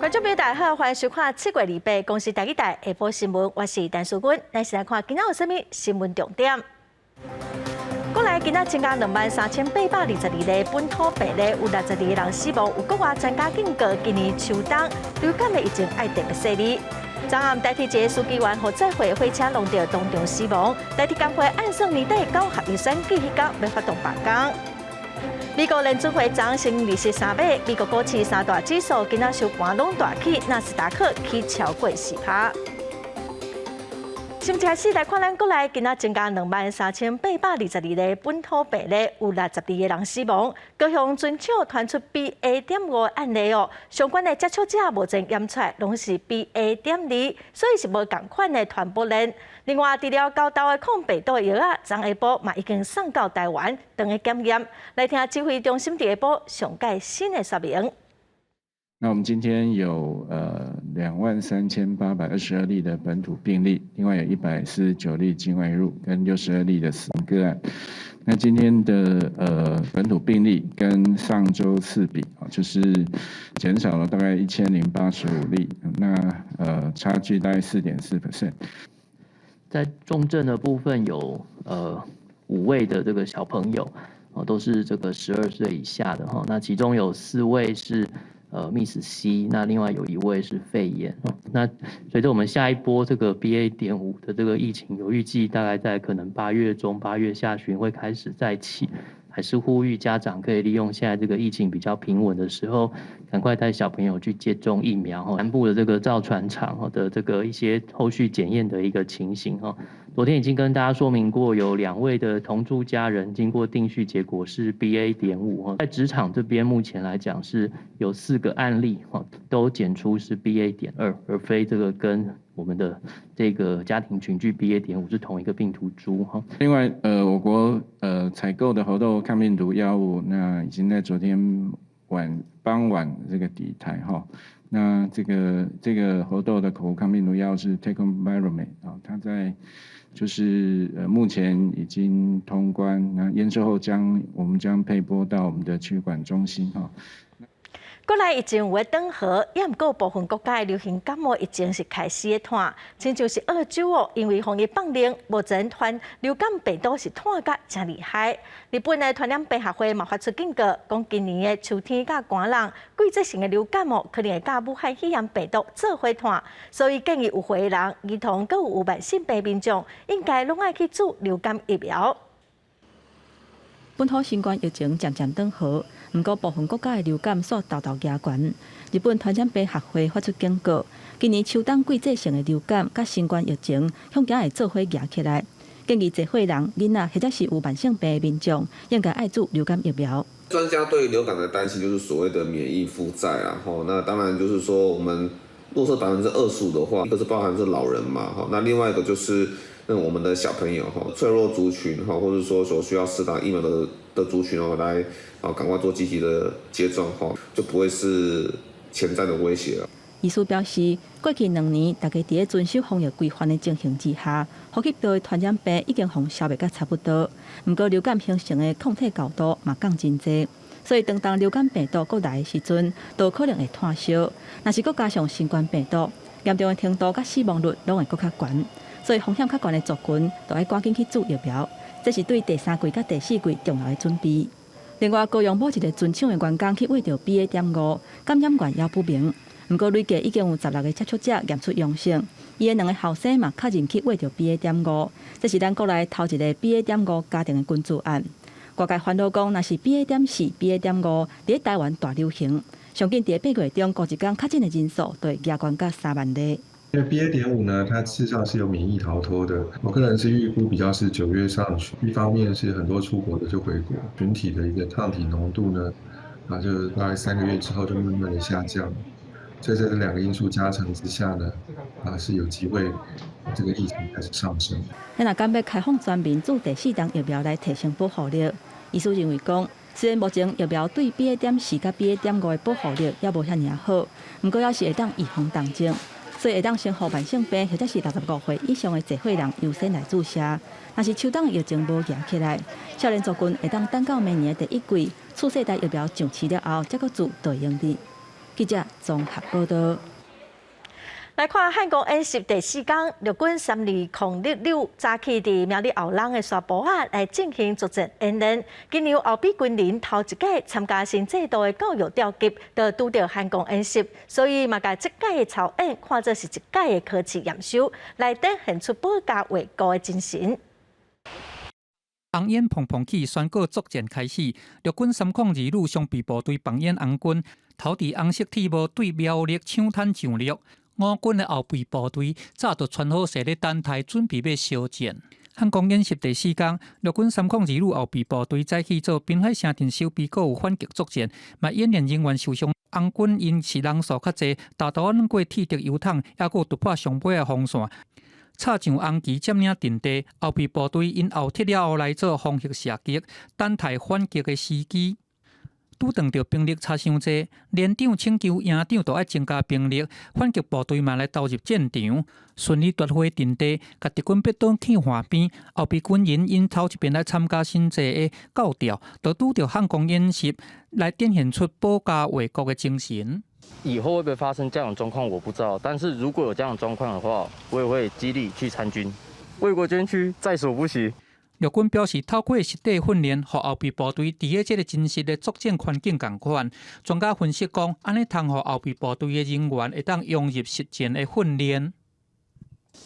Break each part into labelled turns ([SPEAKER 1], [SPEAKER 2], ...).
[SPEAKER 1] 觀眾朋友大家好，歡迎收看7月28公視台語台下晡新聞，我是陳淑君。咱先來看今仔有啥物新聞重點。國內今仔增加23,822例本土病例，有62個人死亡。有國外專家警告，今年秋冬流感的疫情愛特別細膩。昨暗台鐵一個司機員予載貨火車挏著當場死亡。台鐵工會按算年底九合一選舉彼工欲發動罷工。美國聯準會昨升利息三碼，美國股市三大指數今仔收盤攏大起，納斯達克起超過4%。新聞開始來看，咱國內今仔增加23,822例本土病例，有62個人死亡。高雄船廠傳出 BA.5案例哦，相關的接觸者目前驗出來攏是 BA.2，所以是無仝款的傳播鏈。另外，治療猴痘的抗病毒藥仔，昨下晡嘛已經送到台灣，等咧檢驗。來聽指揮中心佇下晡上蓋新的說明。
[SPEAKER 2] 那我們今天有23,822例的本土病例，另外有149例境外移入跟62例的死亡個案。那今天的本土病例跟上週四比啊，就是減少了大概1085例，那差距大概4.4%。
[SPEAKER 3] 在重症的部分有五位的這個小朋友哦，都是這個12歲以下的哈，那其中有四位是MIS-C，那另外有一位是肺炎。那隨著我們下一波這個 BA.5的這個疫情，有預計大概在可能8月中、8月下旬會開始再起，還是呼籲家長可以利用現在這個疫情比較平穩的時候，趕快帶小朋友去接種疫苗。南部的這個造船廠的這個一些後續檢驗的一個情形哈。昨天已經跟大家說明過，有兩位的同住家人經過定序結果是 BA.5哈，在職場這邊目前來講是有四個案例哈，都檢出是 BA.2，而非這個跟我們的這個家庭群聚 BA.5是同一個病毒株哈。
[SPEAKER 2] 另外，我國採購的猴痘抗病毒藥物，那已經在昨天晚傍晚這個抵台哈。那這個猴痘的口服抗病毒藥是 Tecovirimat 啊，它在就是目前已經通關，那驗收後將我們將配撥到我們的區管中心哈。
[SPEAKER 1] 國內疫情有咧轉好，也毋過部分國家的流行感冒疫情是開始咧湠，親像是澳洲哦，因為防疫放寬，目前傳流感病毒是湠甲誠厲害。日本的傳染病學會嘛發出警告，講今年的秋天佮寒冷，季節性的流感哦，可能會佮武漢肺炎病毒做伙湠，所以建議有歲的人、兒童閣有慢性病民眾，應該攏愛去注流感疫苗。
[SPEAKER 4] 本土新冠疫情漸漸轉好，毋過部分國家的流感煞沓沓加懸。日本傳染病學會發出警告，今年秋冬季節性的流感佮新冠疫情，恐驚會做伙夯起來。建議濟歲人、囡仔或者是有慢性病的民眾，應該愛注流感疫苗。
[SPEAKER 5] 專家對流感的擔心就是所謂的免疫負債啊，吼，那當然就是說，我們若說25%的話，一個是包含是老人嘛，吼，那另外一個就是那我們的小朋友哈，脆弱族群哈，或者說所需要施打疫苗的族群哦，來啊，趕快做積極的接種哈，就不會是潛在的威脅了。
[SPEAKER 4] 醫師表示，過去2年，大家佇咧遵守防疫規範的情形之下，呼吸道的傳染病已經予消滅甲差不多。毋過流感形成的抗體高度嘛降真濟，所以當當流感病毒閣來的時陣，都可能會湠燒。若是閣加上新冠病毒，嚴重的程度佮死亡率攏會閣較懸。所以風險較懸的族群，都愛趕緊去注疫苗，這是對第三季佮第四季重要的準備。另外，高雄某一個船廠的員工去驗著 BA.5，感染源猶不明。毋過累計已經有16個接觸者驗出陽性，伊的兩个後生嘛確認去驗著 BA.5，這是咱國內頭一个 BA.5家庭的群聚案。外界煩惱講，若是 BA.4、BA.5佇咧台灣大流行，上緊佇咧8月中五一工確診的人數就會加懸到3萬例。
[SPEAKER 6] 因為 BA.5呢，它事實上是有免疫逃脫的。我個人是預估比較是9月上旬，一方面是很多出國的就回國，群體的一個抗體濃度呢，啊，就大概3個月之後就慢慢的下降。所以在這兩個因素加成之下呢，啊，是有機會這個疫情開始上升。
[SPEAKER 4] 那若敢欲開放全民注第四針疫苗來提升保護力，醫師認為講，雖然目前疫苗對 BA.4佮 BA.5的保護力猶無遐爾仔好，毋過猶是會當預防重症。所以會當先予慢性病或者是65歲以上的濟歲人優先來注射。若是秋冬的疫情無夯起來，少年族群會當等到明年的第一季，次世代疫苗上市了後，才閣注就會用得。記者綜合報道。
[SPEAKER 1] 來看漢光演習第四工，陸軍3206早起佇苗栗後朗的沙埔仔來進行作戰演練。今年後備軍人頭一屆參加新制度的教育調級，就拄著漢光演習，所以嘛共這屆的操演看做是一屆的考試驗收，來展現出保家衛國的精神。
[SPEAKER 7] 紅煙蓬蓬起，宣告作戰開始。陸軍302旅雙備部隊扮演紅軍，頭戴紅色鐵帽，對苗栗搶灘上陸。五軍的後備部隊早就穿好勢咧等待，準備欲相戰。漢光演習第四工，陸軍302旅後備部隊早起做濱海城鎮守備，閣有反擊作戰，嘛演練人員受傷。紅軍𪜶是人數較濟，大多攏過鐵竹油桶，猶閣突破上尾的防線，插上紅旗佔領陣地。後備部隊𪜶後撤了後來做防禦射擊，等待反擊的時機。拄當著兵力差傷濟，連長請求營長都愛增加兵力，反擊部隊嘛來投入戰場，順利奪回陣地，共敵軍逼倒去岸邊。後備軍人𪜶頭一遍來參加新制的教調，就拄著漢光演習，來展現出保家衛國的精神。
[SPEAKER 8] 以後會不會發生這樣的狀況，我不知道。但是如果有這樣的狀況的話，我也會極力去參軍，為國捐軀，在所不惜。
[SPEAKER 7] 陸軍表示，透過實地訓練，予後備部隊佇咧這个真實的作戰環境仝款。專家分析講，按呢通予後備部隊的人員會當融入實戰的訓練。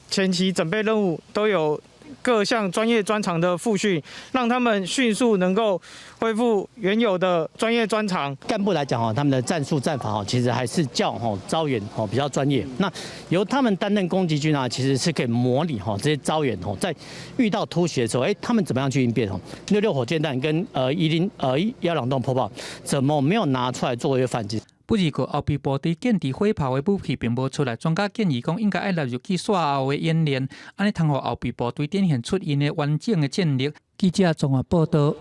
[SPEAKER 9] 前期準備任務都有各項專業專長的復訓，讓他們迅速能夠恢復原有的專業專長。
[SPEAKER 10] 幹部來講哦，他們的戰術戰法哦，其實還是較吼招員吼比較專業。那由他們擔任攻擊軍啊，其實是可以模擬吼這些招員吼在遇到突襲的時候，哎，他們怎麼樣去應變哦？66火箭彈跟10112迫炮，怎麼沒有拿出來做一個反擊？
[SPEAKER 7] 不過，後備部隊建置火炮的武器並無出來。專家建議講，應該愛納入去煞後的演練，按呢通予後備部隊展現出𪜶的完整的戰力。記者綜合報道。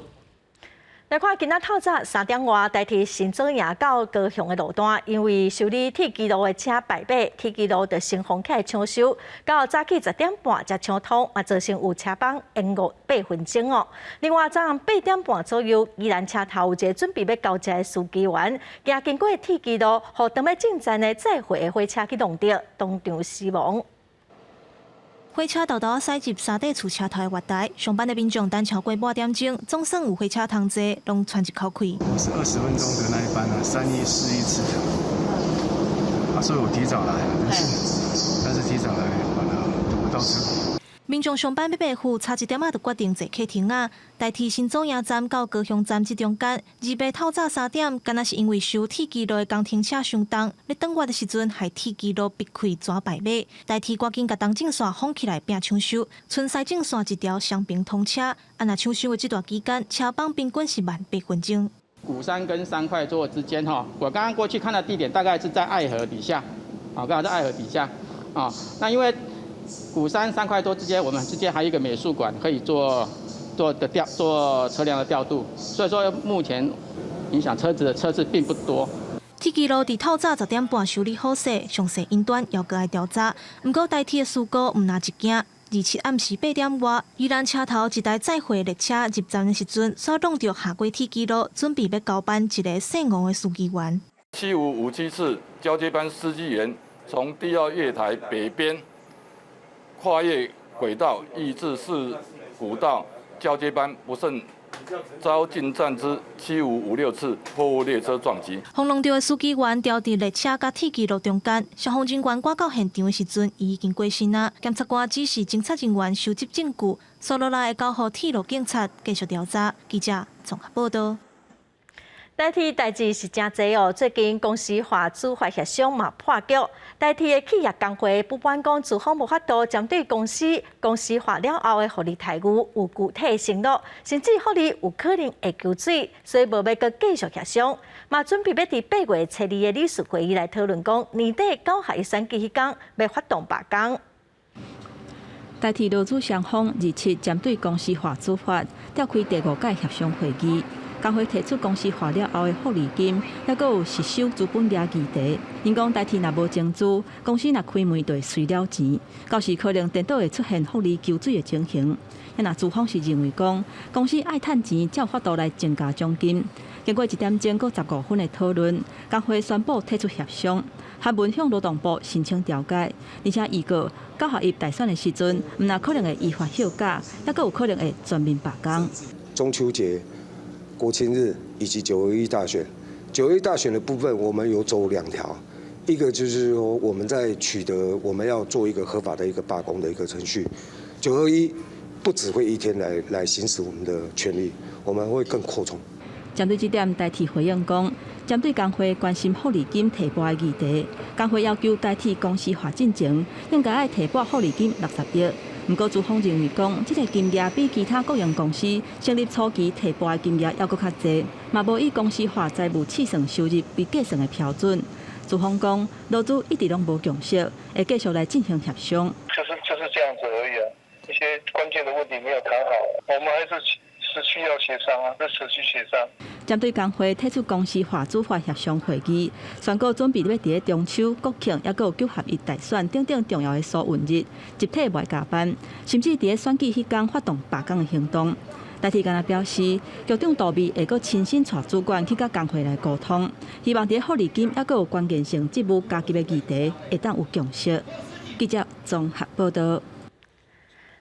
[SPEAKER 1] 來看今仔透早3點外，台鐵新左營到高雄的路段，因為修理鐵支路的車敗馬，鐵支路就先封起來搶修，到早起10點半才搶通，嘛造成有車班延誤8分鐘哦。另外，昨昏8點半左右，宜蘭車頭有一個準備欲交接的司機員，驚經過鐵支路，予當欲進站的載貨的火車去挵著，當場死亡。
[SPEAKER 11] 火車沓沓駛入三塊厝車頭的月台，上班的民眾等超過半點鐘，總算有火車通坐，攏喘一口氣。
[SPEAKER 12] 我是20分鐘的那一班啊，314一次的，啊，所以我提早來，但是提早來反而等不到車。
[SPEAKER 11] 民眾上班欲白付，差一點仔就決定坐客廳仔。台鐵新左營站到高雄站這中間，28透早3點，敢若是因為修鐵支路的工程車傷重，咧轉彎的時陣，害鐵支路逼開蛇敗馬。台鐵趕緊共東正線封起來拼搶修，賰西正線一條雙爿通車。啊，若搶修的這段期間，車班平均是慢八分鐘。
[SPEAKER 13] 鼓山跟三塊厝之間，哈，我剛剛過去看的地點大概是在愛河底下，啊，剛好在愛河底下，啊，那因為鼓山三塊厝之間，我們之間還有一個美術館可以做車輛的調度，所以說目前影響車子的車次並不多。
[SPEAKER 11] 鐵支路佇透早10點半修理好勢，詳細因端猶閣愛調查。毋過台鐵的事故毋若一件，27暗時8點外，宜蘭車頭一台載貨列車入站的時陣，煞挵著下過鐵支路，準備欲交班一个姓吳的司機員。
[SPEAKER 14] 7557次交接班司機員從第二月台北邊跨越軌道，欲至四股道交接班，不慎遭進站之7556次貨物列車撞擊。
[SPEAKER 11] 予挵著的司機員牢佇列車佮鐵支路中間，消防人員趕到現場的時陣，伊已經過身啊。檢察官指示偵查人員收集證據，紲落來會交予鐵路警察繼續調查。記者綜合報道。
[SPEAKER 1] 台鐵代誌是誠濟哦，最近公司化處罰協商嘛破局。台鐵的企業工會不滿講，資方無法度針對公司化了後的福利待遇有具體承諾，甚至福利有可能會縮水，所以無欲閣繼續協商。嘛準備欲佇8月初2的理事會議來討論，講年底九合一選舉彼工欲發動罷工。
[SPEAKER 4] 台鐵勞資雙方27針對公司化處罰，召開第五屆協商會議。工會提出公司化了後的福利金，抑閣有實收資本額議題。𪜶講台鐵若無增資，公司若開門就會隨了錢，到時可能顛倒會出現福利縮水的情形。若資方是認為講，公司愛趁錢才有法度來增加獎金。經過一點鐘閣15分的討論，工會宣布退出協商，函文向勞動部申請調解，而且預告9合1大選的時陣，毋但可能會依法休假，抑閣有可能會全面罷工。
[SPEAKER 15] 中秋節、國慶日以及九合一大選，九合一大選的部分，我們有走兩條，一個就是說我們在取得我們要做一個合法的一個罷工的一個程序，九合一不只會一天來行使我們的權利，我們會更擴充。
[SPEAKER 4] 針對這點，台鐵回應講，針對工會關心福利金提撥的議題，工會要求台鐵公司化進前應該愛提撥福利金60億。毋過資方認為講，這個金額比其他國營公司成立初期提撥的金額猶閣較濟，嘛無以公司化財務試算收入為計算的標準。資方講，勞資一直攏無共識，會繼續來進行協商。
[SPEAKER 16] 就是這樣子而已啊，一些關鍵的問題沒有談好，我們還是持續要協商啊，是持續協商。
[SPEAKER 4] 針對工會提出公司化主法協商會議，宣告準備欲佇咧中秋、國慶，抑閣有9合1大選等等重要的疏運日，集體袂加班，甚至佇咧選舉彼工發動罷工的行動。台鐵敢若表示，局長杜美會閣親身帶主管去佮工會來溝通，希望佇咧福利金抑閣有關鍵性職務加給的議題，會當有共識。記者綜合報道。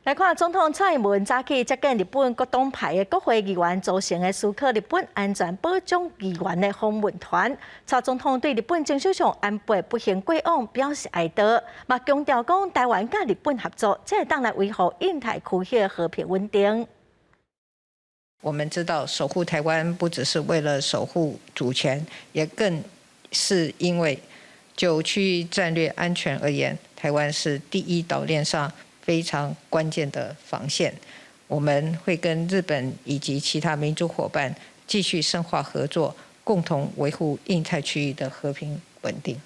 [SPEAKER 1] 來看總統蔡英文早起接見日本各黨派的國會議員組成的思考日本安全保障議員的訪問團。蔡總統對日本前首相安倍不幸過往表示哀悼，嘛強調講台灣佮日本合作，才會當來維護印太區域的和平穩定。
[SPEAKER 17] 我們知道守護台灣不只是為了守護主權，也更是因為就區域戰略安全而言，台灣是第一島鏈上非常關鍵的防線。我們會跟日本以及其他民主夥伴繼續深化合作，共同維護印太區域的和平穩定。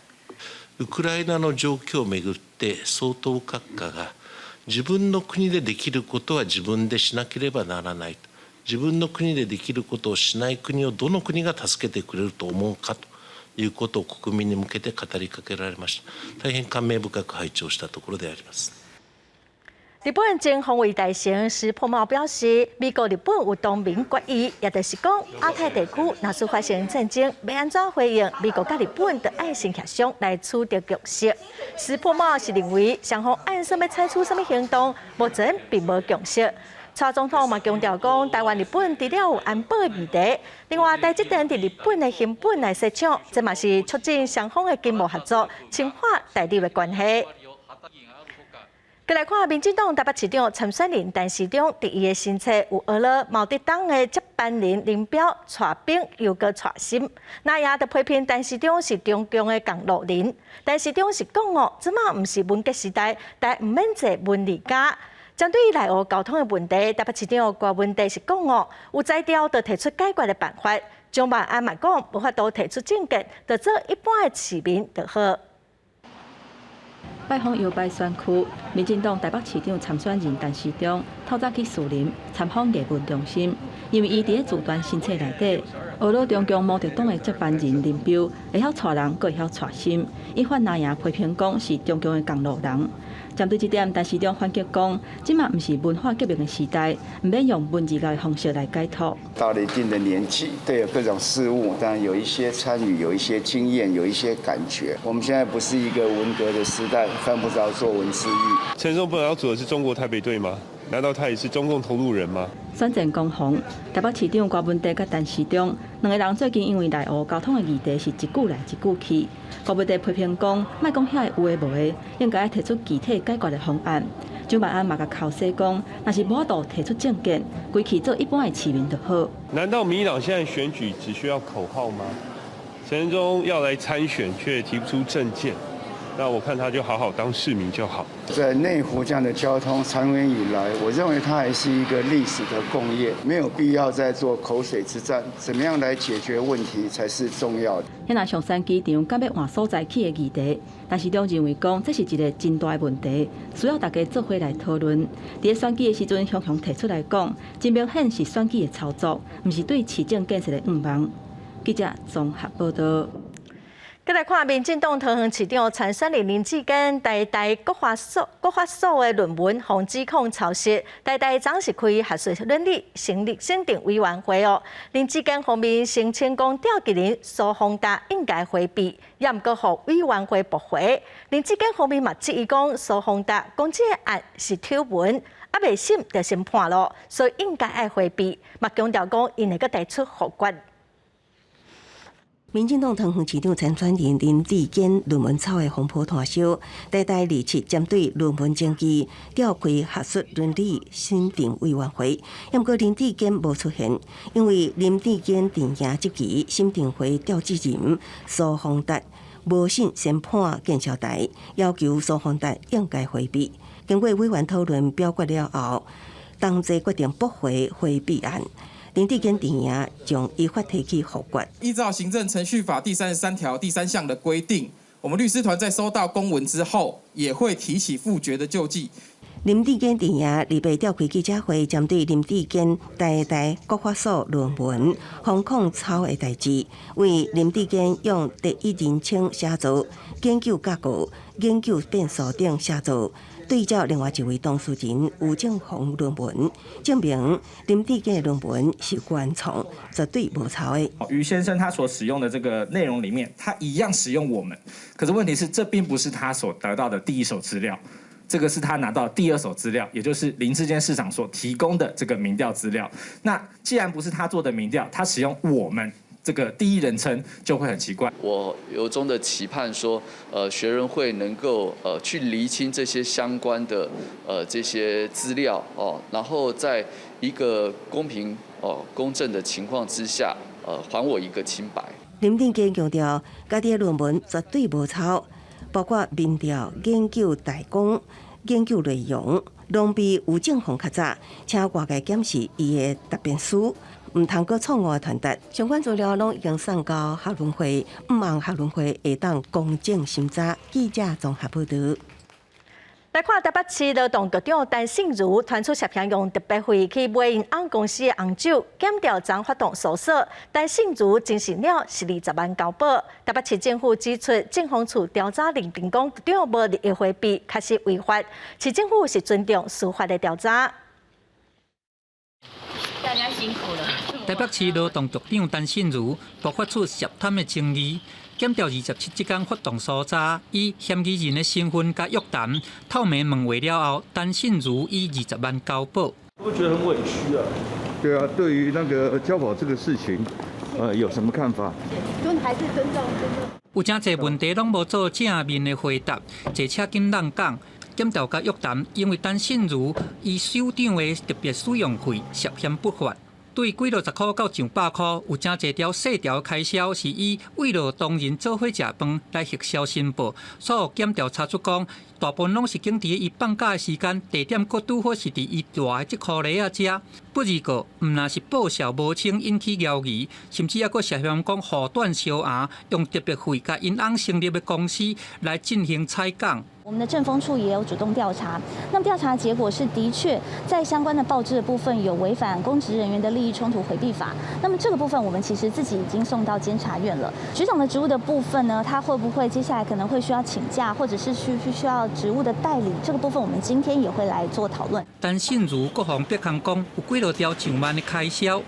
[SPEAKER 18] ウクライナの状況をめぐって総統閣下が自分の国でできることは自分でしなければならないと。自分の国でできることをしない国をどの国が助けてくれると思うかということを国民に向けて語りかけられました。大変感銘深く拝聴したところであります。
[SPEAKER 1] 日本前防衛大臣石破茂表示，美國日本有同盟決議，也就是講亞太地區若是發生戰爭，欲按怎回應？美國佮日本著愛先協商來取得共識。石破茂是認為雙方按啥物採取啥物行動，目前並無共識。蔡總統嘛強調講，台灣日本除了有安保議題，另外台積電佇日本的熊本來設廠，這嘛是促進雙方的經貿合作，深化台日的關係。閣來看，民進黨台北市長參選人陳時中，佇伊的身冊有呵咾毛澤東的接班人林彪、蔡炳又閣蔡心，那也就批評陳時中是中共的同路人。陳時中是講哦，這馬毋是文革時代，但毋免做文理家。針對內湖交通的問題，台北市長郭文帝是講哦，有才調就提出解決的辦法。蔣萬安嘛講，無法度提出政見，就做一般的市民就好。
[SPEAKER 4] 拜訪搖擺選區，民進黨台北市長參選人陳時中透早去士林參訪藝文中心，因為伊佇咧自傳新冊內底，呵咾中共毛澤東的接班人林彪會曉帶人，閣會曉帶心，引發藍營批評講是中共的同路人。針對這點，陳時中反擊講，這馬毋是文化革命的時代，毋免用文字的方式來解脫。
[SPEAKER 19] 到了一定的年紀，對各種事物，當然有一些參與，有一些經驗，有一些感覺。我們現在不是一個文革的時代，犯不着做文字獄。
[SPEAKER 20] 陳時中部長要組的是中國台北隊嗎？難道他也是中共同路人嗎？
[SPEAKER 4] 選戰攻防，台北市長郭文帝佮陳時中兩个人最近因為內湖交通的議題是一句來一句去。郭文帝批評講，莫講遐个有的無的，應該提出具體解決的方案。蔣萬安嘛共剾洗講，若是無法度提出政見，歸去做一般的市民就好。
[SPEAKER 20] 難道民進黨現在選舉只需要口號嗎？陳時中要來參選，卻提不出政見，那我看他就好好當市民就好。
[SPEAKER 19] 在內湖這樣的交通長遠以來，我認為它還是一個歷史的共業，沒有必要再做口水之戰。怎麼樣來解決問題才是重要的。
[SPEAKER 4] 彼若松山機場敢欲換所在去的議題，但是長認為講這是一個真大的問題，需要大家做伙來討論。佇選舉的時陣，雄雄提出來講，真明顯是選舉的操作，毋是對市政建設的願望。記者綜合報道。
[SPEAKER 1] 閣來看民進黨桃園市長參選人林智堅，台大國發所國發所的論文予指控抄襲，台大昨是開學術倫理成立審定委員會哦。林智堅方面聲稱講召集人蘇宏達應該迴避，也毋過予委員會駁回。林智堅方面嘛質疑講蘇宏達講這個案是醜聞，猶未審就先判咯，所以應該愛迴避，嘛強調講𪜶會閣提出複決。
[SPEAKER 21] 民進黨桃園市長參選人林智堅論文抄的風波湠燒，台大27針對論文爭議召開學術倫理審定委員會，毋過林智堅無出現，因為林智堅陣營質疑審定會召集人蘇宏達無審先判見笑台，要求蘇宏達應該迴避。經過委員討論表決了後，當齊決定駁回迴避案。林智堅陣營將依法提起複決。
[SPEAKER 22] 依照行政程序法第33條第三項的規定，我們律師團在收到公文之後，也會提起複決的救濟。
[SPEAKER 21] 林智堅陣營28召開記者會，針對林智堅台大國發所論文封控抄的代誌，為林智堅用第一人稱寫作、研究架構、研究變數等寫作，對照另外一位當事人吳政宏論文，證明林智堅的論文是原創，絕對無抄的。
[SPEAKER 23] 余先生他所使用的這個內容裡面，他一樣使用我們，可是問題是，這並不是他所得到的第一手資料。這個是他拿到第二手資料，也就是林智堅市長所提供的這個民調資料。那既然不是他做的民調，他使用我們這個第一人稱就會很奇怪。
[SPEAKER 24] 我由衷的期盼說，學倫會能夠去釐清這些相關的這些資料哦，然後在一個公平哦公正的情況之下，還我一個清白。
[SPEAKER 21] 林智堅強調，家己的論文絕對無抄，包括民調、研究大綱、研究內容，攏比吳政宏較早，請外界檢視伊的答辯書，毋通閣錯誤傳達。相關資料攏已經送交學倫會，毋望學倫會會當公正審查。記者綜合報道。
[SPEAKER 1] 來看台北市勞動局長陳勝如傳出涉嫌用特別費去買𪜶翁公司的紅酒，檢調昨發動搜索，陳勝如證實了是20萬交保。台北市政府指出，政風處調查認定講局長無利益迴避，確實違法。市政府是尊重司法的調查。
[SPEAKER 25] 大家辛苦了。
[SPEAKER 7] 台北市勞動局長陳勝如爆發出涉貪的爭議。檢調27這工發動搜查，以嫌疑人的身份佮約談，透明問話了後，陳勝如以20萬交保。
[SPEAKER 26] 會覺得很委屈啊？對啊，對於那個交保這個事情，有什麼看法？
[SPEAKER 25] 尊還是尊重尊重。
[SPEAKER 7] 有誠濟問題攏無做正面的回答，坐車緊挵講。檢調佮約談，因為陳勝如伊首長的特別使用費涉嫌不法。對幾落十箍到上百箍，有誠濟條細條開銷是以慰勞同仁做伙食飯來核銷申報，所以檢調查出講，大部分攏是經佇伊放假的時間，地點閣拄好是佇伊蹛的這箍里仔遮。不二個，毋但是報數無清引起懷疑，甚至猶閣涉嫌講護短相尪，用特別費共𪜶翁成立的公司來進行採訪。
[SPEAKER 27] 我們的政風處也有主動調查，那麼調查結果是的確在相關的報支的部分有違反公職人員的利益衝突迴避法。那麼這個部分我們其實自己已經送到監察院了。局長的職務的部分呢，他會不會接下來可能會需要請假，或者是需要職務的代理？這個部分我們今天也會來做討論。
[SPEAKER 7] 陳勝如閣予逼供講，有幾落條上萬的開銷，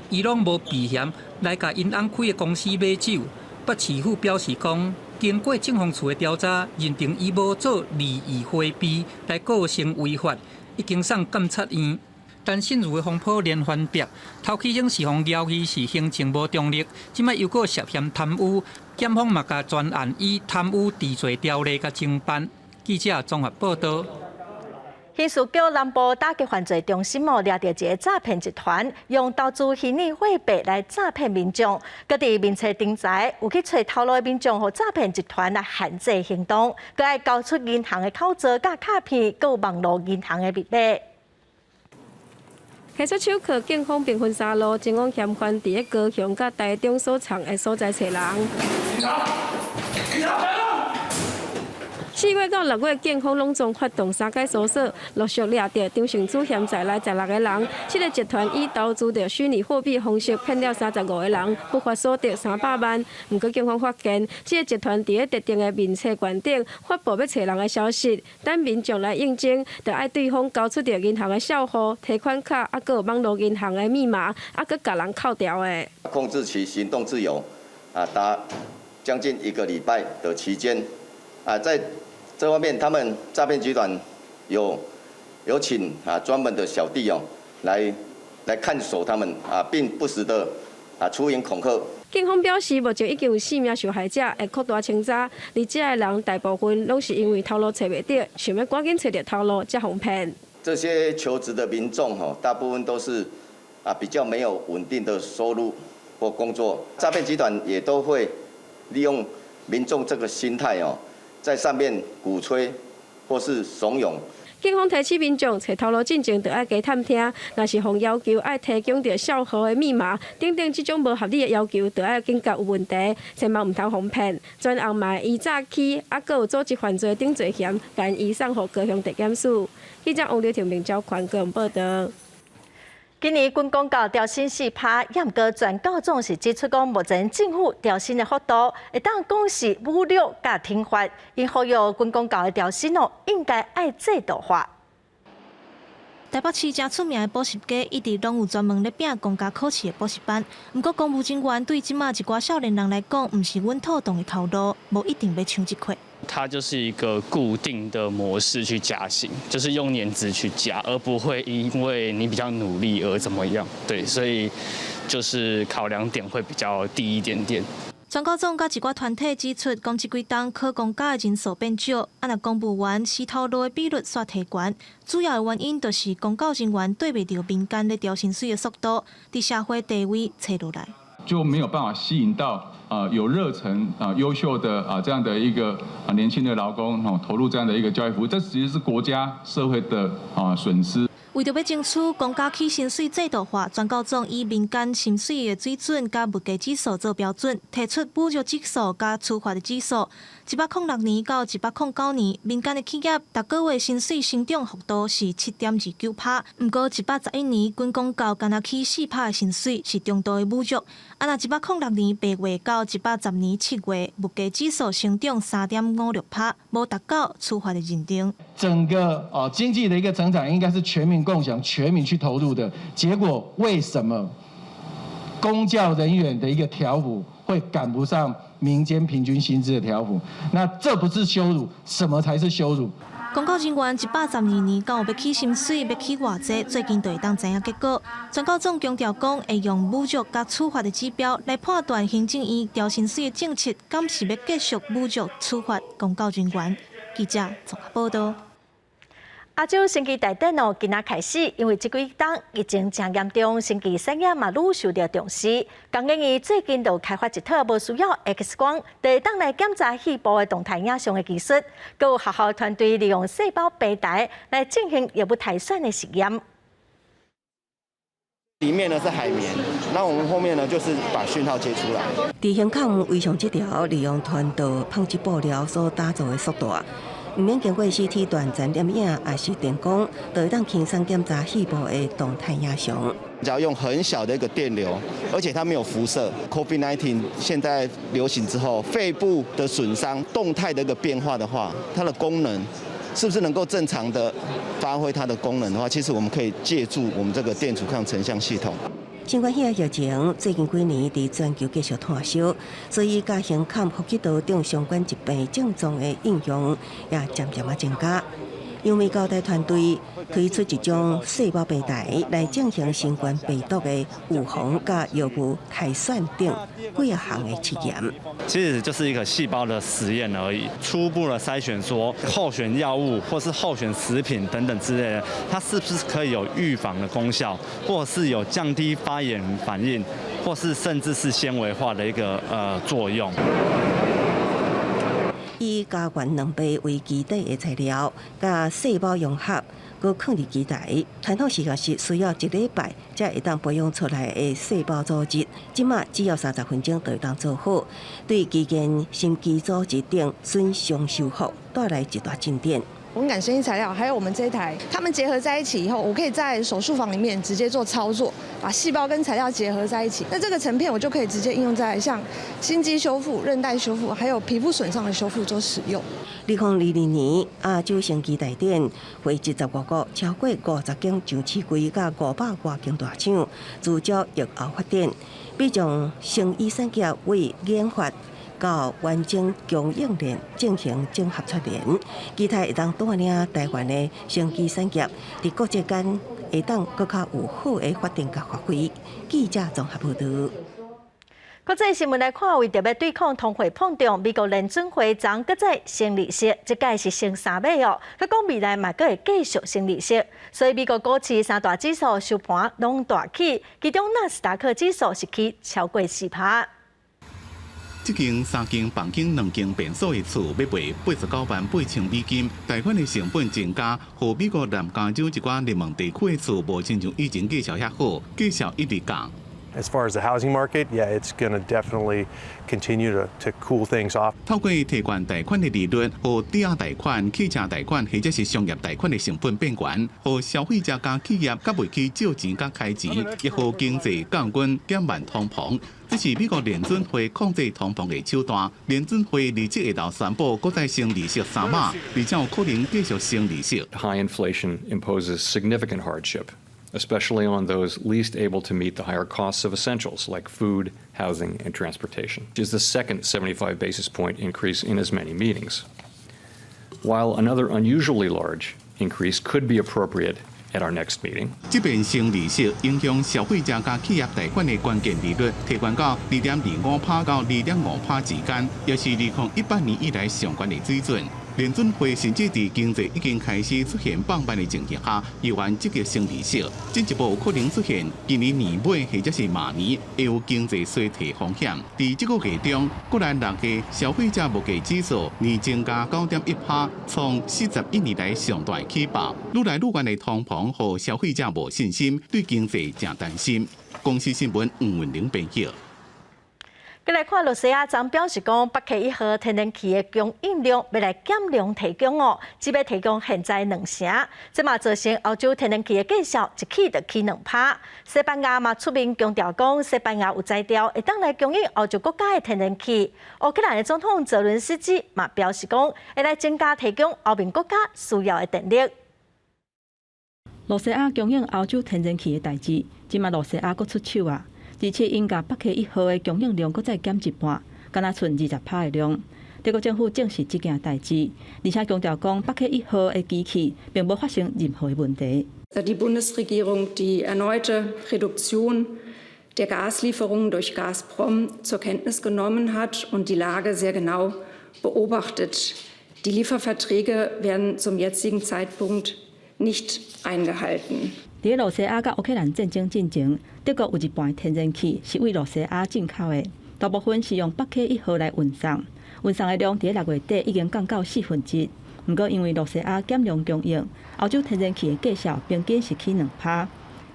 [SPEAKER 7] 伊攏無避嫌來共𪜶翁開的公司買酒。北市府表示講，經過政風處的調查，認定伊無做利益迴避來構成違法，已經送監察院。陳勝如的風波連環爆，頭起先是予懷疑是行政無中立，這擺又閣涉嫌貪污，檢方嘛共全案以貪污治罪條例共偵辦。記者綜合報道。
[SPEAKER 1] 刑事局南部打擊犯罪中心哦，掠著一个詐騙集團，用投資虛擬貨幣來詐騙民眾。閣佇面冊頂台有去揣頭路的民眾，予詐騙集團來限制行動，閣愛交出銀行的口座、佮卡片、閣有網路銀行的密碼。
[SPEAKER 2] 提出手銬，警方兵分三路前往嫌犯佇咧高雄佮台中所藏的所在揣人。4月到6月，警方攏總發動三擺搜索，陸續掠著張勝祖嫌在內16個人。這个集團以投資著虛擬貨幣方式騙了35個人，不法所得300萬。毋過警方發現，這个集團佇咧特定的面冊群頂發布欲揣人的消息，等民眾來應徵，就愛對方交出著銀行的帳戶、提款卡，猶閣有網路銀行的密碼，猶閣共人扣掉的。
[SPEAKER 3] 控制其行動自由，達將近一個禮拜的期間，在這方面，他們詐騙集團有請專門的小弟哦，來看守他們並不時的出言恐嚇。
[SPEAKER 2] 警方表示，目前已經有4名受害者會擴大清查，而這个人大部分攏是因為頭路揣袂著，想欲趕緊揣著頭路才予騙。
[SPEAKER 3] 這些求職的民眾大部分都是比較沒有穩定的收入或工作，詐騙集團也都會利用民眾這個心態哦。在上面鼓吹或是慫恿。
[SPEAKER 2] 警方提醒民眾，揣頭路進前，就愛加探聽，若是予要求愛提供著帳戶的密碼等等這種無合理的要求，就愛警覺有問題，千萬毋通予騙。全案嘛依早起，猶閣有組織犯罪等罪嫌，共移送予高雄地檢署。記者王劉婷、明昭權高雄報導。
[SPEAKER 1] 今年軍公教調薪4%，也毋過全教總是指出講，目前政府調薪的幅度會當講是侮辱佮懲罰，𪜶呼籲軍公教的調薪哦，應該愛制度化。
[SPEAKER 11] 台北市誠出名的補習家，一直攏有專門咧拚公家考試的補習班。毋過公務人員對這馬一寡少年人來講，毋是穩妥當的頭路，無一定欲搶這塊。
[SPEAKER 5] 它就是一個固定的模式去加薪，就是用年資去加，而不會因為你比較努力而怎麼樣。對，所以就是考量點會比較低一點點。
[SPEAKER 11] 全教總佮一寡團體指出，講這幾冬考公家的人數變少，啊若公務員死頭路的比率煞提懸，主要的原因就是公教人員對袂著民間咧調薪水的速度，佇社會地位揣落來，
[SPEAKER 6] 就沒有辦法吸引到有熱忱、優秀的這樣的一個年輕的勞工投入這樣的一個教育服務，這其實是國家社會的損失。
[SPEAKER 11] 為著欲爭取公家起薪水制度化，全教總以民間薪水的水準佮物價指數做標準，提出侮辱指數佮處罰的指數。106年到109年，民間的企業逐個月薪水成長幅度是7.29%，毋過111年軍公教干焦起4%的薪水是中度的侮辱。啊，若106年8月到110年7月，物價指數成長3.56%，無達到處罰的認定。
[SPEAKER 8] 整個經濟的一個成長應該是全民共享、全民去投入的結果，為什麼公教人員的一個調幅會趕不上民間平均薪資的調幅？那這不是羞辱，什麼才是羞辱？
[SPEAKER 11] 公教人員112年敢有欲起薪水，欲起偌濟，最近就會當知影結果。全教總強調講，會用侮辱佮處罰的指標來判斷行政院調薪水的政策，敢是欲繼續侮辱處罰公教人員。記者綜合報導。
[SPEAKER 1] 亞洲生技大展哦，今仔開始，因為這幾冬疫情誠嚴重，生技產業嘛愈受著重視。工研院最近就開發一套無需要 X 光，就會當來檢查肺部的動態影像的技術。閣有學校團隊利用細胞平台來進行藥物篩選的實驗。
[SPEAKER 9] 裡面呢是海綿，那我們後面呢就是把訊號接出來。
[SPEAKER 21] 佇胸腔微創這條利用傳導紡織布料所打造的速度啊。毋免經過 CT 斷層攝影，抑是電光，就會當輕鬆檢查肺部的動態影像。
[SPEAKER 9] 只要用很小的一個電流，而且它沒有輻射。COVID-19 現在流行之後，肺部的損傷、動態的一個變化的話，它的功能是不是能夠正常的發揮它的功能的話，其實我們可以借助我們這個電阻抗成像系統。
[SPEAKER 21] 新冠肺炎疫情最近幾年佇全球繼續湠燒，所以佮胸腔呼吸道等相關疾病症狀的應用也漸漸仔增加。陽明交大團隊推出一種細胞平台來進行新冠病毒的預防佮藥物篩選等幾仔項的試驗。
[SPEAKER 10] 其實就是一個細胞的實驗而已，初步的篩選說候選藥物或是候選食品等等之類的，它是不是可以有預防的功效，或是有降低發炎反應，或是甚至是纖維化的一個作用。
[SPEAKER 21] 以膠原蛋白為基底的材料，佮細胞融合，閣囥佇機台。傳統實驗室需要一禮拜才會當培養出來的細胞組織，這馬只要30分鐘就會當做好，對肌腱、心肌組織等損傷修復帶來一大進展。
[SPEAKER 12] 溫感生醫材料，還有我們這一台，它們結合在一起以後，我可以在手術房裡面直接做操作，把細胞跟材料結合在一起。那這個成片我就可以直接應用在像心肌修復、韌帶修復，還有皮膚損傷的修復做使用。
[SPEAKER 21] 2022年亞洲生技大展，匯集15國超過50間上市櫃佮500外間大廠，聚焦疫後發展，欲將生醫產業為研發到完整供應鏈進行整合串聯，期待會當帶領台灣的生技產業佇國際間會當閣較有好的發展佮發揮。記者綜合報導。
[SPEAKER 1] 國際新聞來看，為著欲對抗通貨膨脹，美國聯準會昨閣再升利息，這擺是升三碼哦。閣講未來嘛閣會繼續升利息，所以美國股市三大指數收盤攏大起，其中納斯達克指數是起超過4%。
[SPEAKER 13] 這間三間房間兩間便所的厝欲賣89萬8千美金，貸款的成本增加，予美國南加州一寡熱門地區的厝無親像以前價數遐好，價數一直降。
[SPEAKER 14] As far as the housing market, yeah, it's going to definitely continue to cool things off.
[SPEAKER 13] 透過提懸貸款的利率，予抵押貸款、汽車貸款或者是商業貸款的成本變懸，予消費者佮企業較袂去借錢佮開錢，亦予經濟降溫減慢通膨。這是美國聯準會控制通膨的手段。聯準會27下晝宣布，閣再升利息三碼，而且有可能繼續升利息。
[SPEAKER 15] High inflation imposes significant hardship, especially on those least able to meet the higher costs of essentials like food, housing, and transportation, which is the second 75 basis point increase in as many meetings. While another unusually large increase could be appropriate at our next meeting.
[SPEAKER 13] 這遍升利息影響消費者佮企業貸款的關鍵利率提懸到2.25%到2.5%之間，也是2018年以來上懸的水準。聯準會甚至佇經濟已經開始出現放慢的情形下，猶原積極升利息，進一步有可能出現今年年尾或者是明年會有經濟衰退風險。佇這個月中，國內六月消費者物價指數年增加9.1%，創41年來上大起伏。愈來愈懸的通膨，予消費者無信心，對經濟誠擔心。公視新聞吳文玲編譯。
[SPEAKER 1] 閣來看，露西亞昨表示講，北溪一號天然氣的供應量欲來減量提供哦，只欲提供現在兩成，這嘛造成歐洲天然氣的價數一起就起2%。西班牙嘛出面強調講，西班牙有才調會當來供應歐洲國家的天然氣。烏克蘭的總統澤倫斯基嘛表示講，會來增加提供歐盟國家需要的電力。
[SPEAKER 4] 露西亞供應歐洲天然氣的代誌，這馬露西亞閣出手啊！而且𪜶共北溪一號的供應量閣再減一半，干焦賰20%的量。德國政府證實這件代誌，而且強調講北溪一號的機器並無發生任何的問題。
[SPEAKER 16] Die Bundesregierung die erneute Reduktion der Gaslieferungen durch Gazprom zur Kenntnis genommen hat und die Lage sehr genau beobachtet. Die Lieferverträge werden zum jetzigen Zeitpunkt nicht eingehalten.
[SPEAKER 4] 佇露西亞佮烏克蘭戰爭進前，德國有一半天然氣是對露西亞進口的，大部分是用北溪一號來運送，運送的量佇6月底已經降到1/4。毋過因為露西亞減量供應，歐洲天然氣的價數平均是起2%。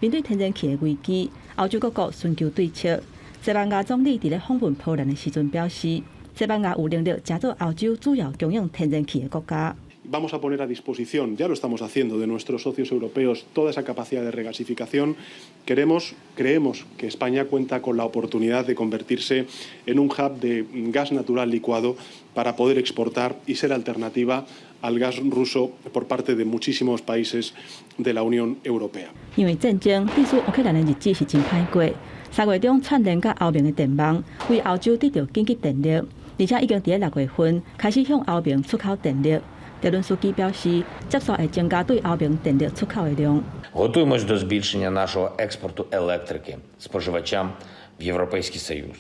[SPEAKER 4] 面對天然氣的危機，歐洲各國尋求對策。西班牙總理佇咧訪問波蘭的時陣表示，西班牙有能力成做歐洲主要供應天然氣的國家。
[SPEAKER 17] Vamos a poner a disposición, ya lo estamos haciendo, de nuestros socios europeos toda esa capacidad de regasificación. Queremos, creemos que España cuenta con la oportunidad de convertirse en un hub de gas natural licuado para poder exportar y ser alternativa al gas ruso por parte de muchísimos países de la Unión Europea.
[SPEAKER 4] 因為戰爭，致使烏克蘭的日子是真歹過。3月中串聯佮歐盟的電網，為歐洲得著緊急電力，而且已經佇咧6月份開始向歐盟出口電力。澤倫斯基表示，接紲會增加對歐盟電力出口的量。
[SPEAKER 18] Готуємось до збільшення нашого експорту електрики споживачам в Європейський Союз.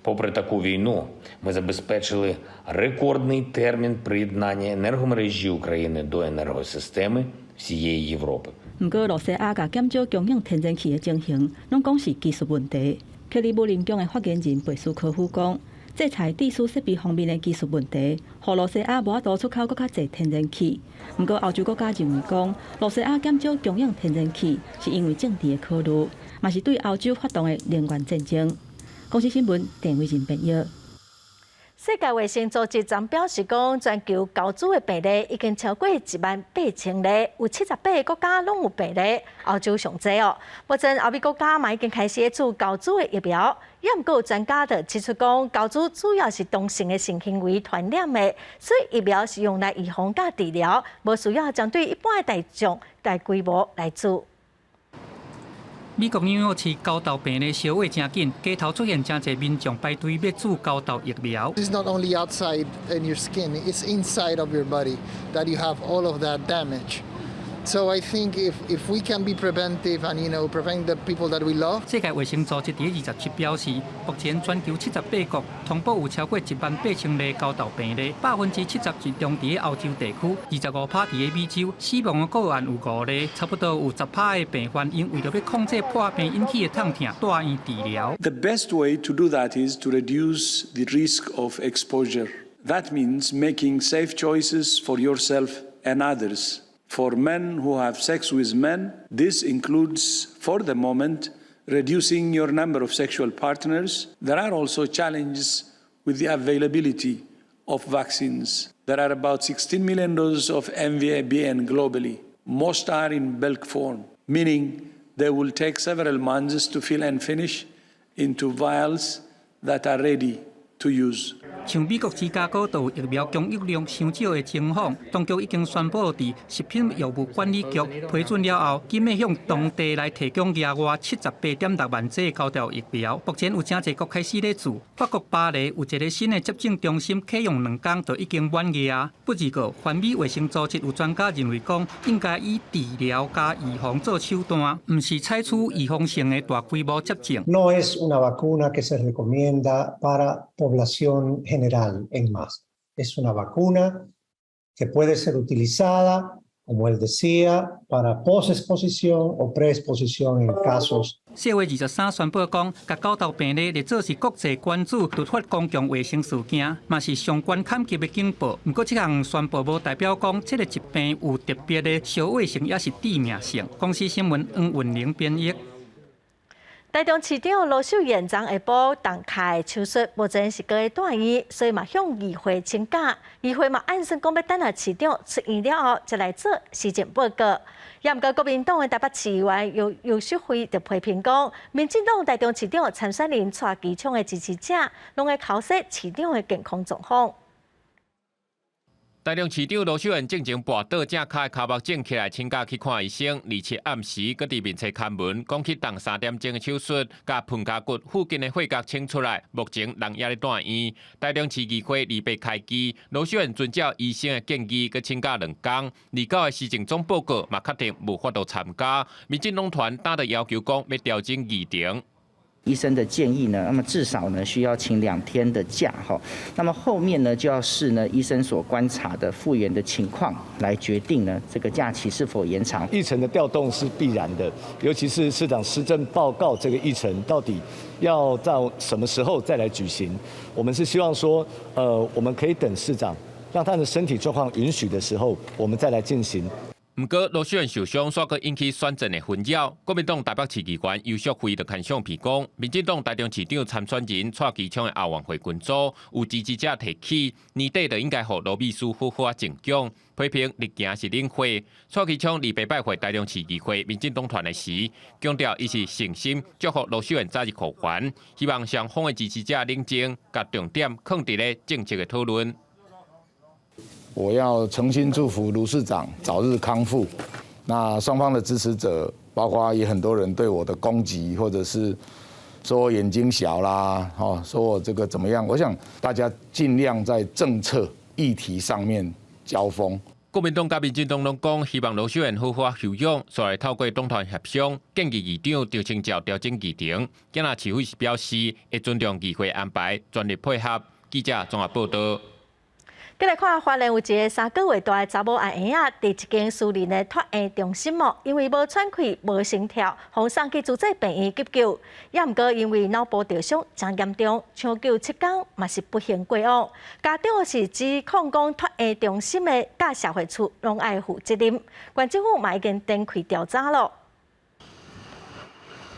[SPEAKER 18] Попри таку війну, ми забезпечили рекордний термін приєднання енергомережі України до енергосистеми всієї Європи.
[SPEAKER 4] 毋過，露西亞共減少供應天然氣的情形，攏講是技術問題。克里姆林宮的發言人貝斯科夫講，制裁制輸設備方面的技術問題，予露西亞無法度出口閣較濟天然氣。毋過，歐洲國家認為講，露西亞減少供應天然氣是因為政治的考慮，嘛是對歐洲發動的能源戰爭。公視新聞鄭偉仁編譯。
[SPEAKER 1] 世界衛生組織昨表示講，全球猴痘的病例已經超過1萬8千例，有78個國家攏有病例，歐洲上濟哦。目前歐美國家嘛已經開始注猴痘的疫苗，也毋過有專家就指出講，猴痘主要是同性的性行為傳染的，所以疫苗是用來預防佮治療，無需要針對一般的大眾大規模來注。
[SPEAKER 7] 美國紐約市猴痘病例燒火誠緊，街頭出現誠濟民眾排隊欲注猴痘疫苗。
[SPEAKER 19] It's not only outside in your skin, it's inside of your body that you have all of that damage. So I think if we can be preventive and prevent the people that we love.
[SPEAKER 7] 世界衛生組織佇27表示，目前全球78國通報有超過1萬8千例猴痘病例，70%集中佇歐洲地區，25%佇美洲，死亡的個案有五例，差不多有10%的病患𪜶為著欲控制破病引起的痛疼，蹛院治療。
[SPEAKER 20] The best way to do that is to reduce the risk of exposure. That means making safe choices for yourself and others. For men who have sex with men, this includes, for the moment, reducing your number of sexual partners. There are also challenges with the availability of vaccines. There are about 16 million doses of MVA-BN globally. Most are in bulk form, meaning they will take several months to fill and finish into vials that are ready to use.
[SPEAKER 7] 像美國芝加哥就疫苗供應量傷少的情況，當局已經宣布佇食品藥物管理局批准了後，緊欲向當地來提供額外78.6萬劑猴痘疫苗。目前有誠濟國開始咧注，法國巴黎有一个新的接種中心啟用2工就已經滿額。不過，環美衛生組織有專家認為講，應該以治療佮預防做手段，毋是採取預防性的大規模接種。
[SPEAKER 22] No es una vacuna que se recomienda para población general en masa. Es una vacuna que puede ser utilizada, como él decía, para posexposición o preexposición en casos
[SPEAKER 7] 4月23宣布講，共猴痘病例列做是國際關注突發公共衛生事件，嘛是上懸坎級的警報。毋過，這項宣布無代表講這个疾病有特別的燒火性，抑是致命性。公視新聞黃雲玲編譯。
[SPEAKER 1] 台中市長盧秀燕昨下晡動跤手術，目前是閣咧蹛院，所以嘛向議會請假。議會嘛按算講欲等下市長出院了後，才來做施政報告。也毋過國民黨的台北市議員游游淑慧就批評講，民進黨台中市長參選人蔡其昌的支持者，攏會剾洗市長的健康狀況。
[SPEAKER 23] 台中市長盧秀燕進前跋倒正跤跤目腫起來，請假去看醫生。27暗時，閣佇面冊刊文，講去動3點鐘的手術，共盆跏骨附近的血疤清出來，目前人猶咧蹛院。台中市議會28開機，盧秀燕遵照醫生的建議，閣請假2工。29的施政總報告嘛，確定無法度參加。民進黨團今就要求講，欲調整議程。
[SPEAKER 24] 醫生的建議呢，那麼至少呢需要請2天的假哈，那麼後面呢就要視呢醫生所觀察的復原的情況來決定呢這個假期是否延長。
[SPEAKER 25] 議程的調動是必然的，尤其是市長施政報告這個議程到底要到什麼時候再來舉行？我們是希望說，我們可以等市長讓他的身體狀況允許的時候，我們再來進行。
[SPEAKER 23] 毋過盧秀燕受傷，煞閣引起選戰的紛擾。國民黨台北市議員游淑慧就牽橡皮講，民進黨台中市長參選人蔡其昌的後援會群組有支持者提起，年底就應該予盧秘書好好仔靜養，批評力行是冷血。蔡其昌28拜會台中市議會民進黨團的時，強調伊是誠心祝福盧秀燕早日復原，希望雙方的支持者冷靜，共重點囥佇咧政策的討論。
[SPEAKER 26] 我要誠心祝福盧市長早日康復。那雙方的支持者，包括也很多人對我的攻擊，或者是說我眼睛小啦，哦，說我這個怎麼樣？我想大家盡量在政策議題上面交鋒。
[SPEAKER 23] 國民黨佮民進黨攏講，希望盧秀燕好好休養，煞來透過黨團協商，建議議長張清照調整議程。今仔市會是表示會尊重議會安排，全力配合。記者綜合報道。
[SPEAKER 1] 再來看，花蓮有一个3個月大的查某嬰仔，佇一間私人的托嬰中心哦，因為無喘氣、無心跳，予送去諸暨病院急救，也毋過因為腦部著傷誠嚴重，搶救7工嘛是不幸過往。家長是指控講托嬰中心的佮社會處攏愛負責任，縣政府嘛已經展開調查囉。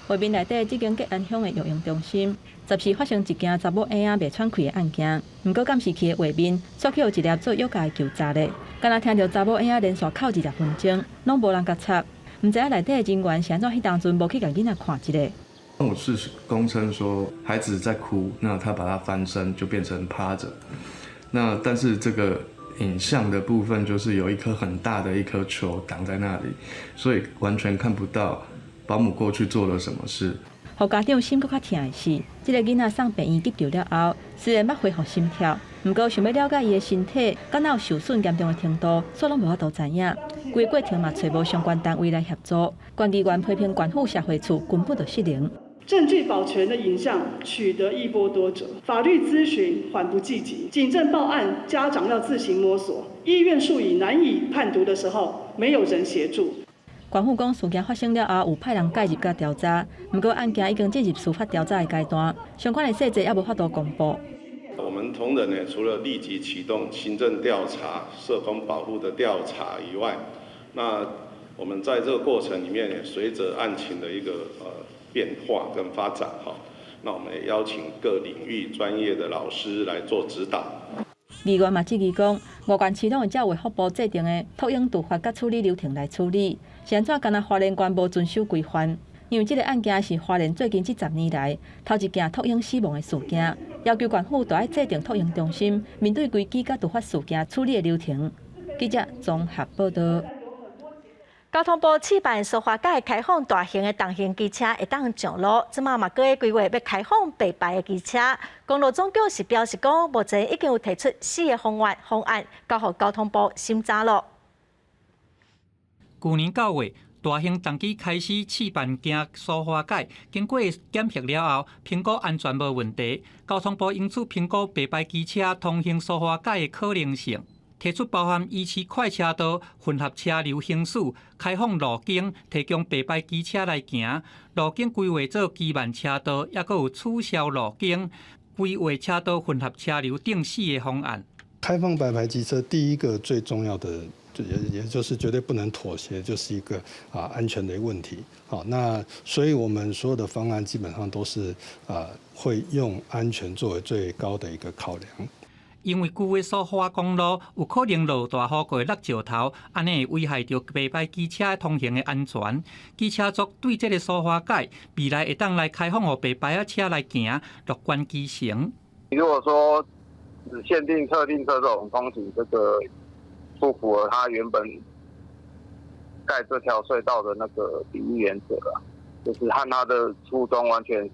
[SPEAKER 4] 畫面內底這間吉安鄉的育嬰中心，十四發生一件查某嬰仔袂喘氣的案件。毋過監視器的畫面，煞去予一粒做藥教的球砸咧，敢若聽著查某嬰仔連續哭20分鐘，攏無人共插。毋知影內底的人員是按怎彼當陣無去共囡仔看一下。
[SPEAKER 2] 我是供稱說孩子在哭，那他把他翻身就變成趴著。那但是這個影像的部分就是有一顆很大的一顆球擋在那裡，所以完全看不到保姆過去做了什麼事。
[SPEAKER 4] 予家長心閣較疼的是，這个囡仔送病院急救了後，雖然捌恢復心跳，毋過想欲了解伊的身體，敢若有受損嚴重的程度，煞攏無法度知影。規個過程嘛，揣無相關單位來協助。縣議員批評縣府社會處根本就失靈。
[SPEAKER 3] 證據保全的影像取得一波多折，法律諮詢緩不濟急，警政報案家長要自行摸索，醫院術語難以判讀的時候，沒有人協助。
[SPEAKER 4] 縣府講事件發生了後，有派人介入佮調查，毋過案件已經進入司法調查的階段，相關的細節猶無法度公布。
[SPEAKER 5] 我們同仁呢，除了立即啟動行政調查、社工保護的調查以外，那我們在這個過程裡面，也隨着案情的一個變化跟發展，哈，那我們也邀請各領域專業的老師來做指導。
[SPEAKER 4] 議員嘛質疑講，五縣市攏會照衛福部制定的托嬰突發佮處理流程來處理，是按怎敢若花蓮縣無遵守規範？因為這个案件是花蓮最近這10年來頭一件托嬰死亡的事件，要求縣府著愛制定托嬰中心面對危機佮突發事件處理的流程。記者綜合報道。
[SPEAKER 1] 交通部試辦蘇花改開放大型的重型機車會當上路，這馬嘛閣咧規劃欲開放白牌的機車。公路總局是表示講，目前已經有提出四个方案，交予交通部審查囉。
[SPEAKER 7] 舊年9月，大型重機開始試辦行蘇花改，經過檢核了後，評估安全無問題。交通部因此評估白牌機車通行蘇花改的可能性。提出包含維持快車道、混合車流行駛、開放路肩、提供白牌機車來行、路肩規劃做機慢車道，抑閣有取消路肩、規劃車道混合車流等四个方案。
[SPEAKER 6] 開放白牌機車，第一個最重要的，也就是絕對不能妥協，就是一個安全的問題。好，那所以我們所有的方案基本上都是會用安全作為最高的一個考量。
[SPEAKER 7] 因為舊的蘇花公路有可能落大雨閣會落石頭，按呢會危害著白牌機車通行的安全。機車族對這个蘇花改未來會當來開放予白牌仔車來行，樂觀其成。
[SPEAKER 8] 如果說只限定特定車種通行，這個不符合它原本蓋這條隧道的那個比例原則啊，就是和它的初衷完全是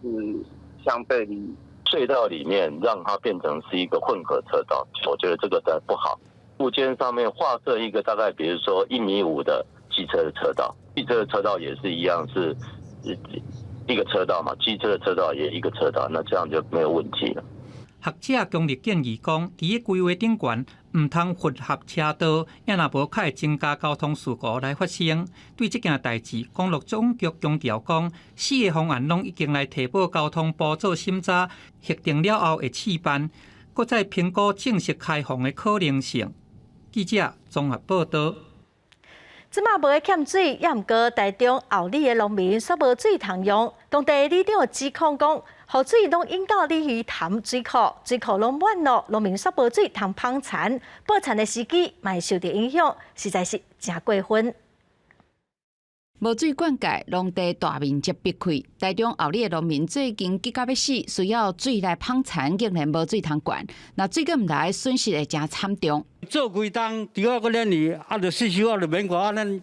[SPEAKER 8] 相背離。
[SPEAKER 11] 隧道裡面讓它變成是一個混合車道，我覺得這個的不好。路肩上面劃設一個大概，比如說1.5米的機車的車道，汽車的車道也是一樣，是一個車道嘛，機車的車道也一個車道，那這樣就沒有問題了。
[SPEAKER 7] 學者強烈建議講，佇个規劃頂懸，毋通混合車道，也若無較會增加交通事故來發生。對這件代誌，公路總局強調講，四个方案攏已經來提報交通部做審查，核定了後會試辦，閣再評估正式開放的可能性。記者綜合報道。
[SPEAKER 1] 這馬無咧欠水，也毋過台中后里的農民煞無水通用。當地里長指控講，雨水攏湧到鯉魚潭水庫，水庫攏滿囉，農民煞無水通紡田，播田的時機嘛會受著影響，實在是誠過分。
[SPEAKER 27] 無水灌溉，農地大面積癟氣。台中后里的農民最近急甲欲死，需要水來紡田，竟然無水通灌。若水閣毋來，損失會誠慘重。
[SPEAKER 28] 做幾冬，除了閣連年，啊，著稅收啊，著免管啊，咱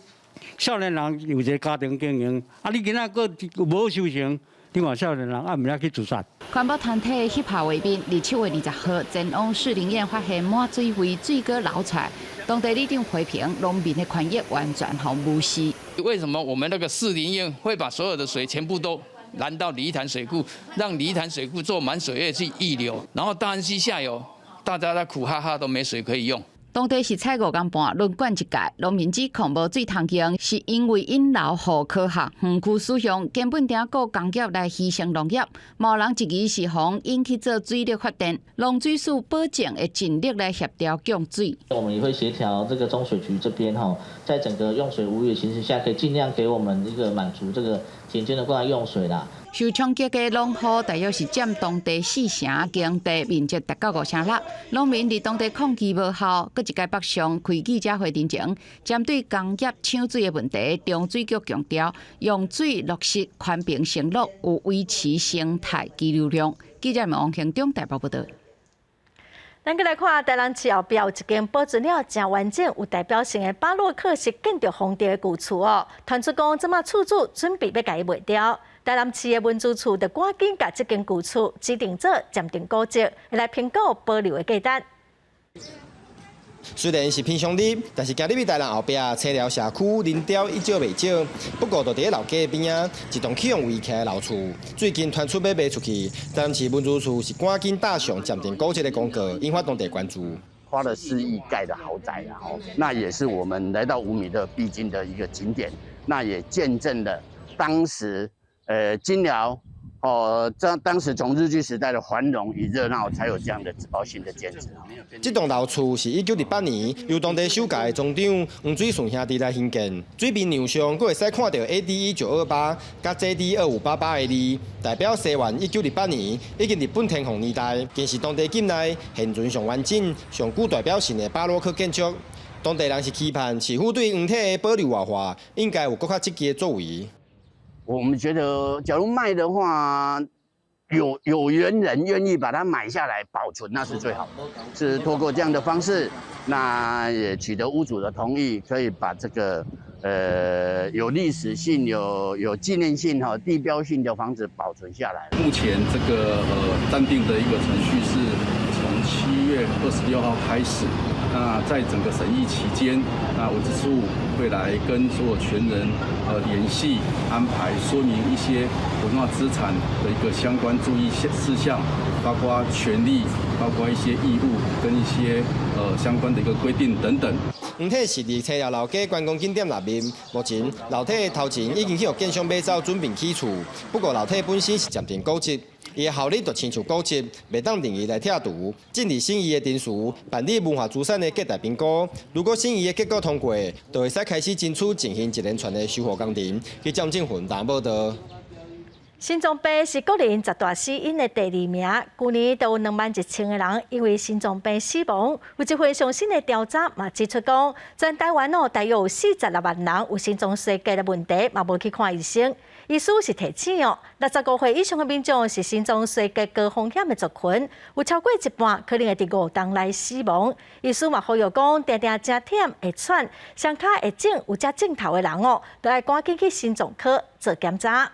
[SPEAKER 28] 少年人有一个家庭經營，啊，你今仔閣無收成，你看少年人啊，毋免去自殺。
[SPEAKER 27] 環保團體翕下畫面，佇7月20號前往士林苑發現滿水位水閣流出來，當地里長批評農民的權益完全予無視。
[SPEAKER 9] 為什麼我們那個士林堰會把所有的水全部都攔到鯉魚潭水庫，讓鯉魚潭水庫做滿水位去溢流，然後大安溪下游大家在苦哈哈都沒水可以用。
[SPEAKER 27] 當地是採五工半輪灌一屆，農民指控無水通用，是因為引流予科學園區使用，根本定顧工業來犧牲農業。某人質疑是予引去做水力發電，農水署保證會盡力來協調供水。
[SPEAKER 10] 我們也會協調這個中水局這邊吼，在整個用水無虞的情形下，可以盡量給我們一個滿足這個田間的灌溉用水啦。
[SPEAKER 27] 受衝擊的農戶大約是佔當地四成，耕地面積達到五成六。農民佇當地抗議無效，閣一擺北上開記者會陣前，針對工業搶水的問題，中水局強調用水落實寬頻承諾，有維持生態基流量。記者王興中台北報道。
[SPEAKER 1] 咱閣來看台南市後壁有一間保存了誠完整、有代表性的巴洛克式建築風格的舊厝哦。傳出講，這馬厝主準備欲共伊賣掉。台南市的文資處就趕緊共這間舊厝指定做暫定古蹟，來評估保留的價值。
[SPEAKER 12] 雖然是平常日，但是行入去台南後壁青寮社區林雕一少袂少。不過，就佇咧老街邊仔，一棟去予遺棄的老厝，最近傳出欲賣出去，台南市文資處是趕緊打上暫定古蹟的公告，引發當地關注。
[SPEAKER 13] 花了4億蓋的豪宅，然後那也是我們來到五米的必經的一個景點，那也見證了當時，菁寮。哦，這當時從日據時代的繁榮與熱鬧，才有這樣的指標性的建築。
[SPEAKER 12] 這棟老厝是1928年由當地首屆莊長黃水順兄弟來興建。水面梁上，閣會使看到 ADE 928佮 JD 2588的字，代表西元1928年以及日本天皇年代，更是當地境內現存上完整、上具代表性的巴洛克建築。當地人是期盼市府對黃體的保留活化，應該有閣較積極的作為。
[SPEAKER 13] 我們覺得，假如賣的話，有緣人願意把它買下來保存，那是最好的。是透過這樣的方式，那也取得屋主的同意，可以把這個有歷史性、有紀念性、哈地標性的房子保存下來。
[SPEAKER 5] 目前這個暫定的一個程序是從7月26號開始。那在整個審議期間，那文資處會來跟所有權人聯繫安排，說明一些文化資產的一個相關注意事項，包括權利，包括一些義務跟一些相關的一個規定等等。
[SPEAKER 12] 黃體是佇青寮老街觀光景點內面，目前樓體的頭前已經去予建商買走，準備起厝。不過樓體本身是暫定古蹟。伊的效力就親像古蹟，袂當任意來拆除。正佇審議的程序辦理文化資產的價值評估。如果審議的結果通過，就會使開始爭取進行一連串的修復工程。記者鄭雲台報道。
[SPEAKER 1] 心臟病是國人十大死因的第二名，舊年就有21,000個人因為心臟病死亡。有一份上新的調查嘛指出講，全台灣哦，大約有46萬人有心臟衰竭的問題，嘛無去看醫生。醫師是提醒哦，65歲以上的民眾是心臟衰竭高風險的族群，有超過一半可能會佇5冬內死亡。醫師嘛呼籲講，定定誠忝會喘、雙跤會腫、有這症頭的人哦，都愛趕緊去心臟科做檢查。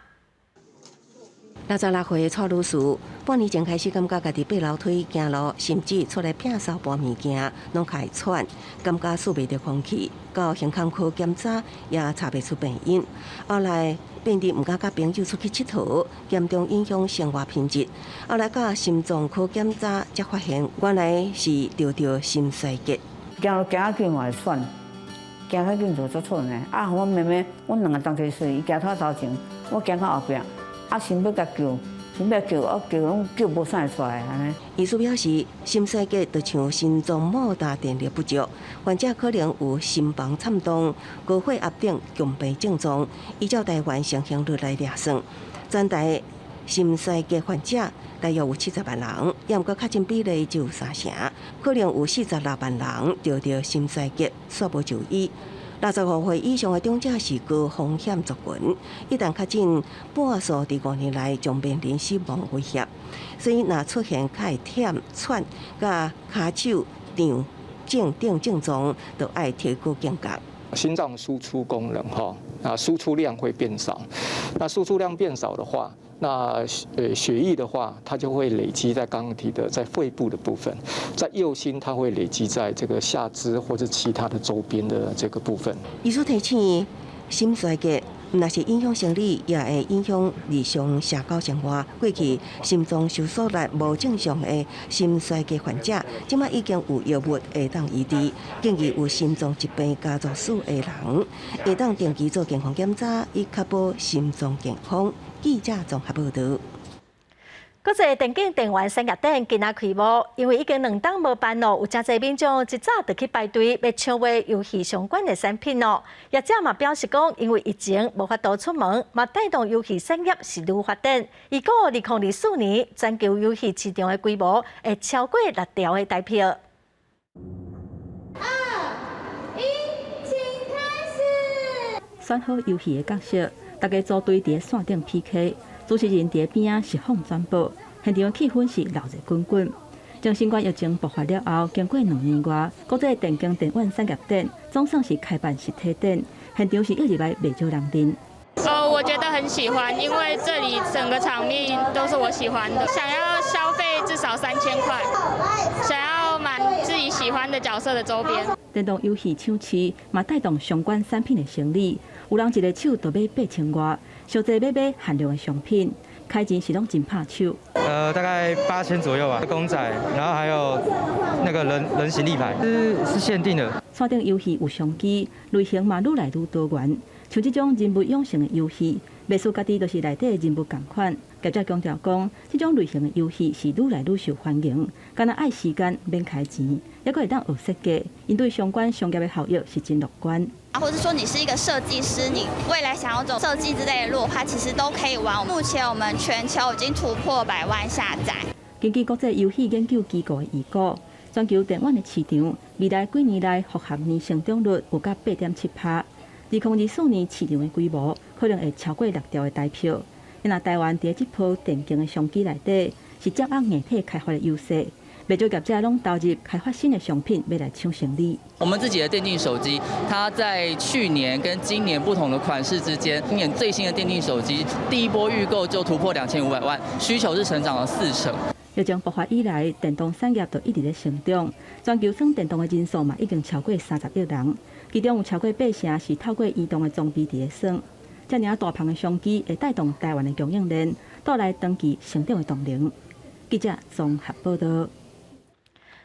[SPEAKER 14] 66歲的蔡女士，半年前開始感覺家己爬樓梯、行路，甚至出來摒掃搬物件，攏較會喘，感覺吸袂著空氣。到胸腔科檢查也查袂出病因。後來變得毋敢佮朋友出去𨑨迌，嚴重影響生活品質。後來到心臟科檢查，才發現原來是著著心衰竭。
[SPEAKER 15] 行路行較緊嘛會喘，行較緊就足喘的。啊，阮妹妹，阮兩个同齊睡，伊行較頭前，我行較後壁。啊，想欲共叫，想欲叫，啊叫攏叫無啥會出來按呢。
[SPEAKER 14] 醫師表示，心衰竭就像心臟莫達電力不足，患者可能有心房顫動、高血壓等共病症狀。依照台灣盛行率來量算，全台心衰竭患者大約有70萬人，猶毋過確診比例只有三成，可能有46萬人著著心衰竭，煞無就醫。65歲以上的長者是高風險族群，一旦確診，半數佇5年內將面臨死亡威脅。所以，若出現較會忝、喘、佮跤手脹、腫等症狀，就愛提高警覺。
[SPEAKER 16] 心臟輸出功能，哈，啊，輸出量會變少。那輸出量變少的話，那血液的話，它就會累積在剛剛提的在肺部的部分，在右心它會累積在這個下肢或者其他的周邊的這個部分。
[SPEAKER 14] 醫師提醒，心衰竭毋但是影響生理，也會影響日常社交生活。過去心臟收縮力無正常的心衰竭患者，這擺已經有藥物會當醫治。建議有心臟疾病家族史的人，會當定期做健康檢查，以確保心臟健康。記者綜合報導。
[SPEAKER 1] 國際電競電玩產業展今仔開幕，因為已經2冬無辦咯，有誠濟民眾一早就去排隊欲搶買遊戲相關的產品咯。業者嘛表示講，因為疫情無法度出門，嘛帶動遊戲產業是愈發展。預估2024年全球遊戲市場的規模會超過6兆的台票。
[SPEAKER 17] 2、1，請開始。
[SPEAKER 4] 選好遊戲的角色，大家組隊佇線頂 PK。主持人佇邊仔實況轉播，現場氣氛是鬧熱滾滾。從新冠疫情爆發了後，經過2年外，國際電競電玩產業展總算是開辦實體展，現場是一入來袂少人陣。
[SPEAKER 18] 我覺得很喜歡，因為這裡整個場面都是我喜歡的，想要消費至少3000塊，想要買自己喜歡的角色的周邊。
[SPEAKER 4] 電動遊戲搶市嘛帶動相關產品的生意，有人一个手就買8000外。小濟欲買限量的商品，開錢是攏真拍手。
[SPEAKER 19] 大概8000左右吧，公仔，然後還有那個人形立牌，是限定的。
[SPEAKER 4] 線頂遊戲有商機，類型嘛愈來愈多元。像這種人物養成的遊戲，袂輸家己就是內底人物仝款。業者強調講，這種類型的遊戲是愈來愈受歡迎，干焦愛時間免開錢，猶閣會當學設計，𪜶對相關商業的效益是真樂觀。
[SPEAKER 23] 啊，或者說你是一個設計師，你未來想要走設計之類的路的話，其實都可以玩。目前我們全球已經突破100萬下載。
[SPEAKER 4] 根據國際遊戲研究機構的預估，全球電玩的市場未來幾年內複合年成長率有到8.7%。2024年市場的規模可能會超過6兆的台票。若台灣佇這波電競的商機內底，是掌握硬體開發的優勢。袂少業者攏投入開發新的商品，欲來搶生意。
[SPEAKER 20] 我們自己的電競手機，它在去年跟今年不同的款式之間，今年最新的電競手機第一波預購就突破2500萬，需求是成長了4成。
[SPEAKER 4] 疫情爆發以來，電動產業就一直咧成長，全球耍電動的人數嘛已經超過30億人，其中有超過8成是透過移動的裝備佇咧耍。遮爾大範的商機會帶動台灣的供應鏈，帶來長期成長的動能。記者綜合報導。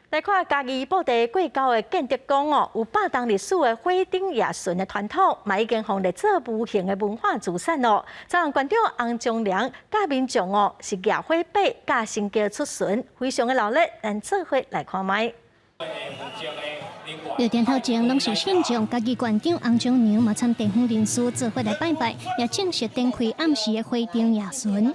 [SPEAKER 1] 來看嘉義布袋過溝的建德宮哦，有百冬歷史的火燈夜巡的傳統，嘛已經予列做無形的文化資產咯。昨昏館長洪忠良佮民眾哦，是舉火把佮神轎出巡，非常的熱鬧，咱做伙來看覓。
[SPEAKER 25] 六點頭前，攏是信眾，嘉義縣長洪忠良嘛參地方人士做伙來拜拜，也正式展開暗時的火燈夜巡。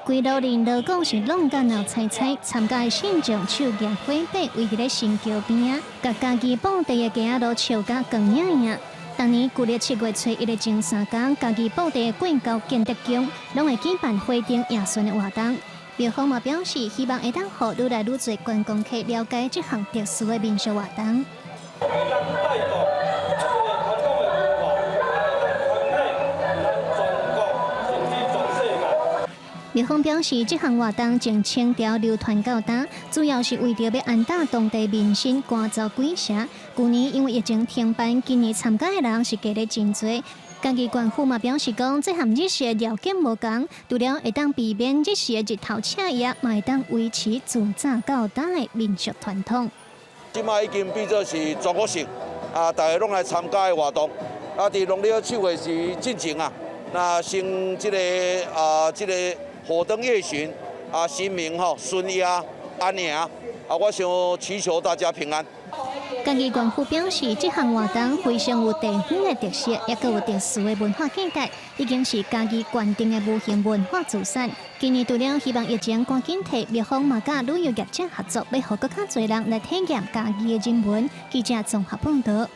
[SPEAKER 25] 規路人鑼鼓是攏甲鬧彩彩，參加的信眾手舉火把，圍佇咧神轎邊仔，共嘉義布袋的街仔路笑甲光影影。逐年舊曆7月初一的前3工，嘉義布袋的過溝建德宮攏會舉辦火燈夜巡的活動。廟方嘛表示，希望會當予愈來愈濟觀光客了解這項特殊的民俗活動。廟方表示，這項活動從清朝流傳到今，主要是為著欲安撫當地民心，趕走鬼邪。舊年因為疫情停辦，今年參加的人是加咧真濟。嘉義縣府嘛表示講，這和日時的條件無仝，除了會當避免日時的日頭赤炎，嘛會當維持自早到今的民俗傳統。
[SPEAKER 26] 這擺已經變做是全國性，啊，大家攏來參加的活動。啊，佇農曆七月時進前啊，那先這個啊，這個火燈夜巡啊，神明吼巡夜安寧啊，我想祈求大家平安。
[SPEAKER 25] 嘉義縣府表示，這項活動非常有地方的特色，也閣有特殊的文化價值，已經是嘉義縣定的無形文化資產。今年除了希望疫情趕緊退，廟方嘛佮旅遊業者合作，欲予閣較濟人來體驗嘉義的人文。記者綜合報導。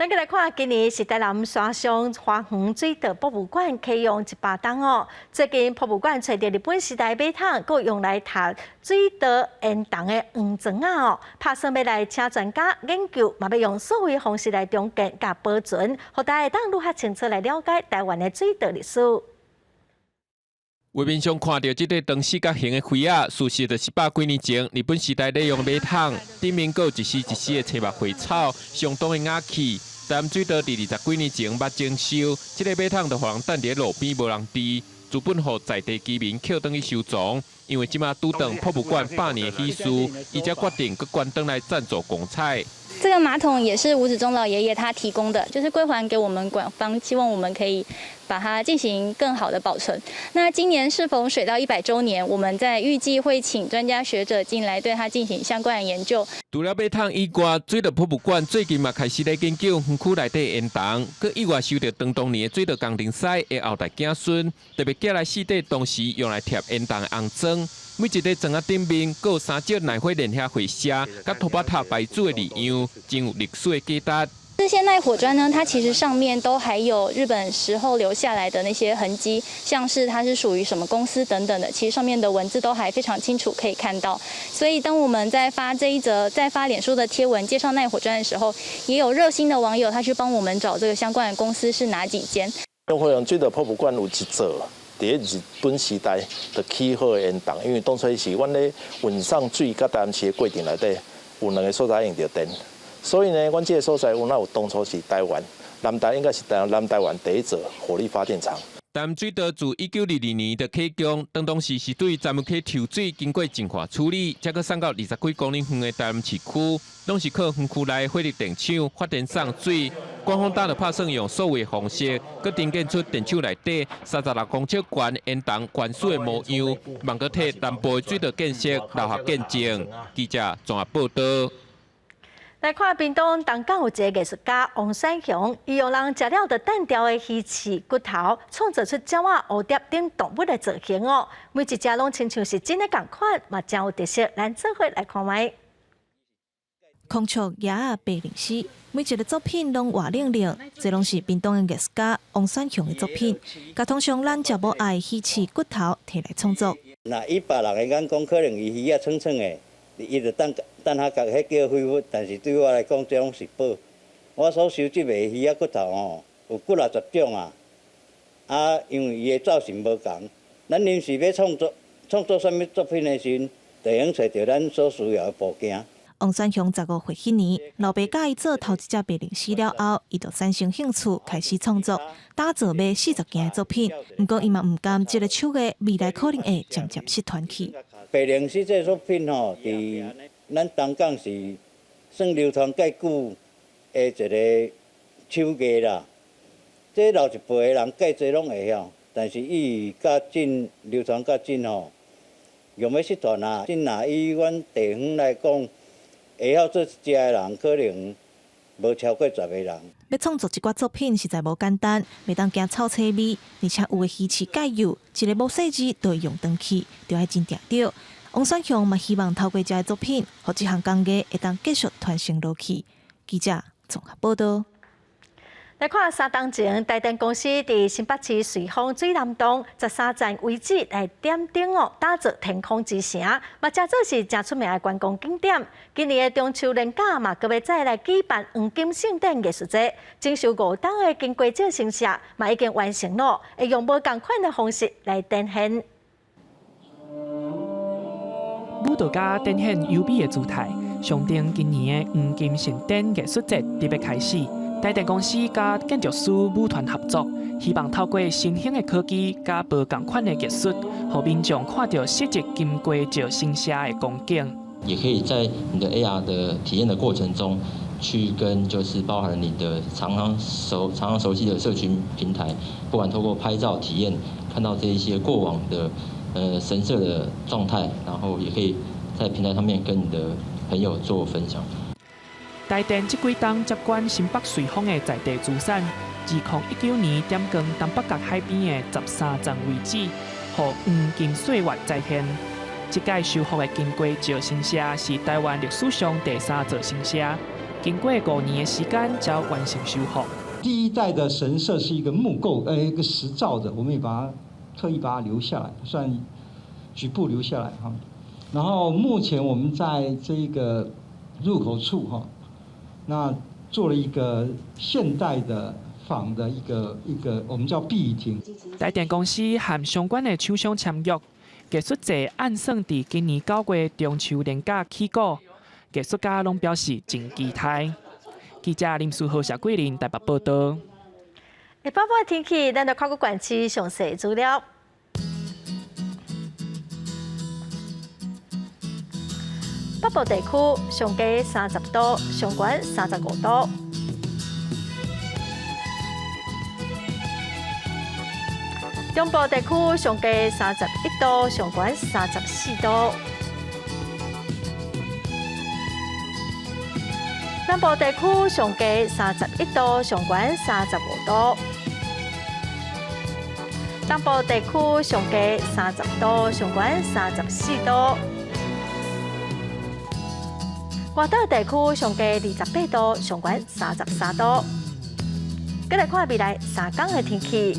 [SPEAKER 1] 咱閣來看，今年是台南山上花園水道博物館啟用100冬哦。最近博物館揣著日本時代馬桶，閣用來拆水道煙囱的黃磚仔哦，拍算欲來請專家研究，嘛欲用數位方式來重建佮保存，予大家會當愈較清楚來了解台灣的水道歷史。
[SPEAKER 23] 畫面上看著這塊長四角形的圍仔，事實就是百幾年前日本時代咧用的馬桶，頂面閣有一絲一絲的青木花草，相當的雅氣。台南水道佇20幾年前捌整修，這个馬桶就予人擲佇路邊無人佇，資本予在地居民抾轉去收藏。因為這馬拄當博物館百年喜事，伊才決定閣捐轉來贊助光彩。
[SPEAKER 18] 這個馬桶也是吳子忠老爺爺他提供的，就是歸還給我們館方，希望我們可以把它進行更好的保存。那今年適逢水道100週年，我們在預計會請專家學者進來對它進行相關的研究。
[SPEAKER 23] 除了馬桶以外，水道博物館最近嘛開始咧研究園區內底煙囱，閣意外收著當年的水道工程師的後代子孫，特別寄來四塊當時用來貼煙囱的紅磚。每一塊磚仔頂面，閣有三隻耐火連遐會寫，佮拖把塔牌子的字樣，真有歷史的價值。
[SPEAKER 18] 這些耐火磚呢，它其實上面都還有日本時候留下來的那些痕跡，像是它是屬於什麼公司等等的，其實上面的文字都還非常清楚可以看到。所以當我們在發這一則，在發臉書的貼文介紹耐火磚的時候，也有熱心的網友他去幫我們找這個相關的公司是哪幾間。
[SPEAKER 2] 花園水道博物館有一座。佇咧日本時代就起好的煙囱，因為當初是阮咧運送水佮台南市的過程內底，有兩个所在用著電，所以呢，阮這个所在有哪有當初是台灣南台應該是台南台灣第一座火力發電廠。
[SPEAKER 23] 台南水道自1922年就啟工，當時是對專門去抽水，經過淨化處理，才閣送到20幾公里遠的台南市區，攏是靠園區內火力電廠發電送水。官方早就拍算用數位方式，閣重建出電廠內底36公尺懸煙囱原始的模樣，望閣替南部的水道建設留下見證。記者綜合報道。
[SPEAKER 1] 來看屏東東港有一个藝術家王選雄，伊用人食了就擲掉的魚翅骨頭，創造出鳥仔、蝴蝶等動物的造型哦。每一隻攏親像是真的仝款，嘛真有特色。咱做伙來看覓。
[SPEAKER 3] 空竹、鴨仔、白靈絲，每一个作品攏活靈靈，這攏是屏東的藝術家王選雄的作品。共通常咱食無愛魚翅骨頭提來創作。
[SPEAKER 6] 若以別人的眼光，可能伊魚仔蠢蠢的，伊就當等下共彼叫廢物，但是對我來講，這攏是寶。我所收集的魚仔骨頭吼，有幾若十種啊。啊，因為伊的造型無仝，咱臨時欲創作啥物作品的時陣，就會用揣著咱所需要的部件。
[SPEAKER 3] 王選雄15歲彼年，老爸教伊做頭一隻白靈絲了後，伊就產生興趣，開始創作，打造欲40件的作品。毋過伊嘛毋甘，這个手藝未來可能會漸漸失傳去。
[SPEAKER 6] 白靈絲這个作品吼，佇咱東港是算流傳較久的一个手藝啦。這老一輩的人較濟攏會曉，但是伊較緊流傳較緊吼，用欲失傳啊。真若以阮地方來講，會曉做這个人可能無超過10个人。
[SPEAKER 3] 欲創作這寡作品實在無簡單，袂當驚臭腥味，而且有的魚翅蓋幼，一个無細緻就會用斷去，著愛真定著。王選雄嘛希望透過這个作品，予這項工藝會當繼續傳承落去。記者綜合報道。
[SPEAKER 1] 來看3冬前，台電公司佇新北市瑞芳水湳洞13站位置來點燈哦，打造天空之城，嘛成做是誠出名的觀光景點。今年的中秋連假嘛，閣欲再來舉辦黃金盛典藝術節，整修5冬的金瓜石神社嘛已經完成咯，會用無仝款的方式來展現。
[SPEAKER 8] 舞蹈家展現優美的姿態，象徵今年的黃金盛典藝術節特別開始。台電公司佮建築師舞團合作，希望透過新興的科技佮無仝款的藝術，予民眾看著昔日金瓜石神社的光景。
[SPEAKER 11] 也可以在你的 AR 的體驗的過程中，去跟就是包含你的常常熟悉的社群平台，不管透過拍照體驗，看到這一些過往的神社的狀態，然後也可以在平台上面跟你的朋友做分享。
[SPEAKER 8] 台電這幾冬接管新北瑞芳的在地資產，2019年點光東北角海邊的13站位置，予黃金歲月再現。這屆修復的金瓜石神社是台灣歷史上第三座神社。經過5年的時間才完成修復。
[SPEAKER 7] 第一代的神社是一個木構，一個石造的，我們也把它特意把它留下來，算局部留下來哈。然後目前我們在這個入口處哈，那做了一個現代的仿的一個，我們叫避雨亭。
[SPEAKER 8] 台電公司和相關的廠商簽約，藝術節按算佇今年9月中秋連假起鼓，藝術家攏表示真期待。記者林書豪、謝桂林台北報導。
[SPEAKER 1] 下晡的天氣，咱來看個縣市詳細資料。北部地區上低30度，上懸35度。中部地區上低31度，上懸34度。南部地區上低31度，上懸35度。東部地區上低30度，上懸34度。外島地區上低28度，上懸33度。閣來看未來3天的天氣。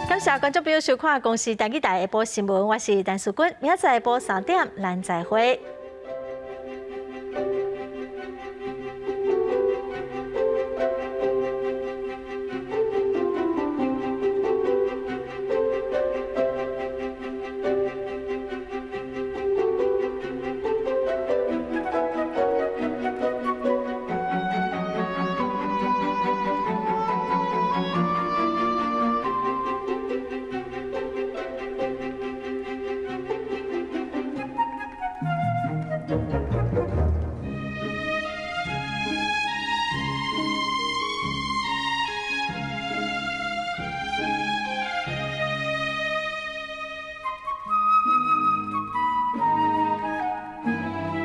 [SPEAKER 1] 感謝觀眾朋友收看《公視台語台》下晡新聞，我是陳淑君，明仔載下晡3點，咱再會。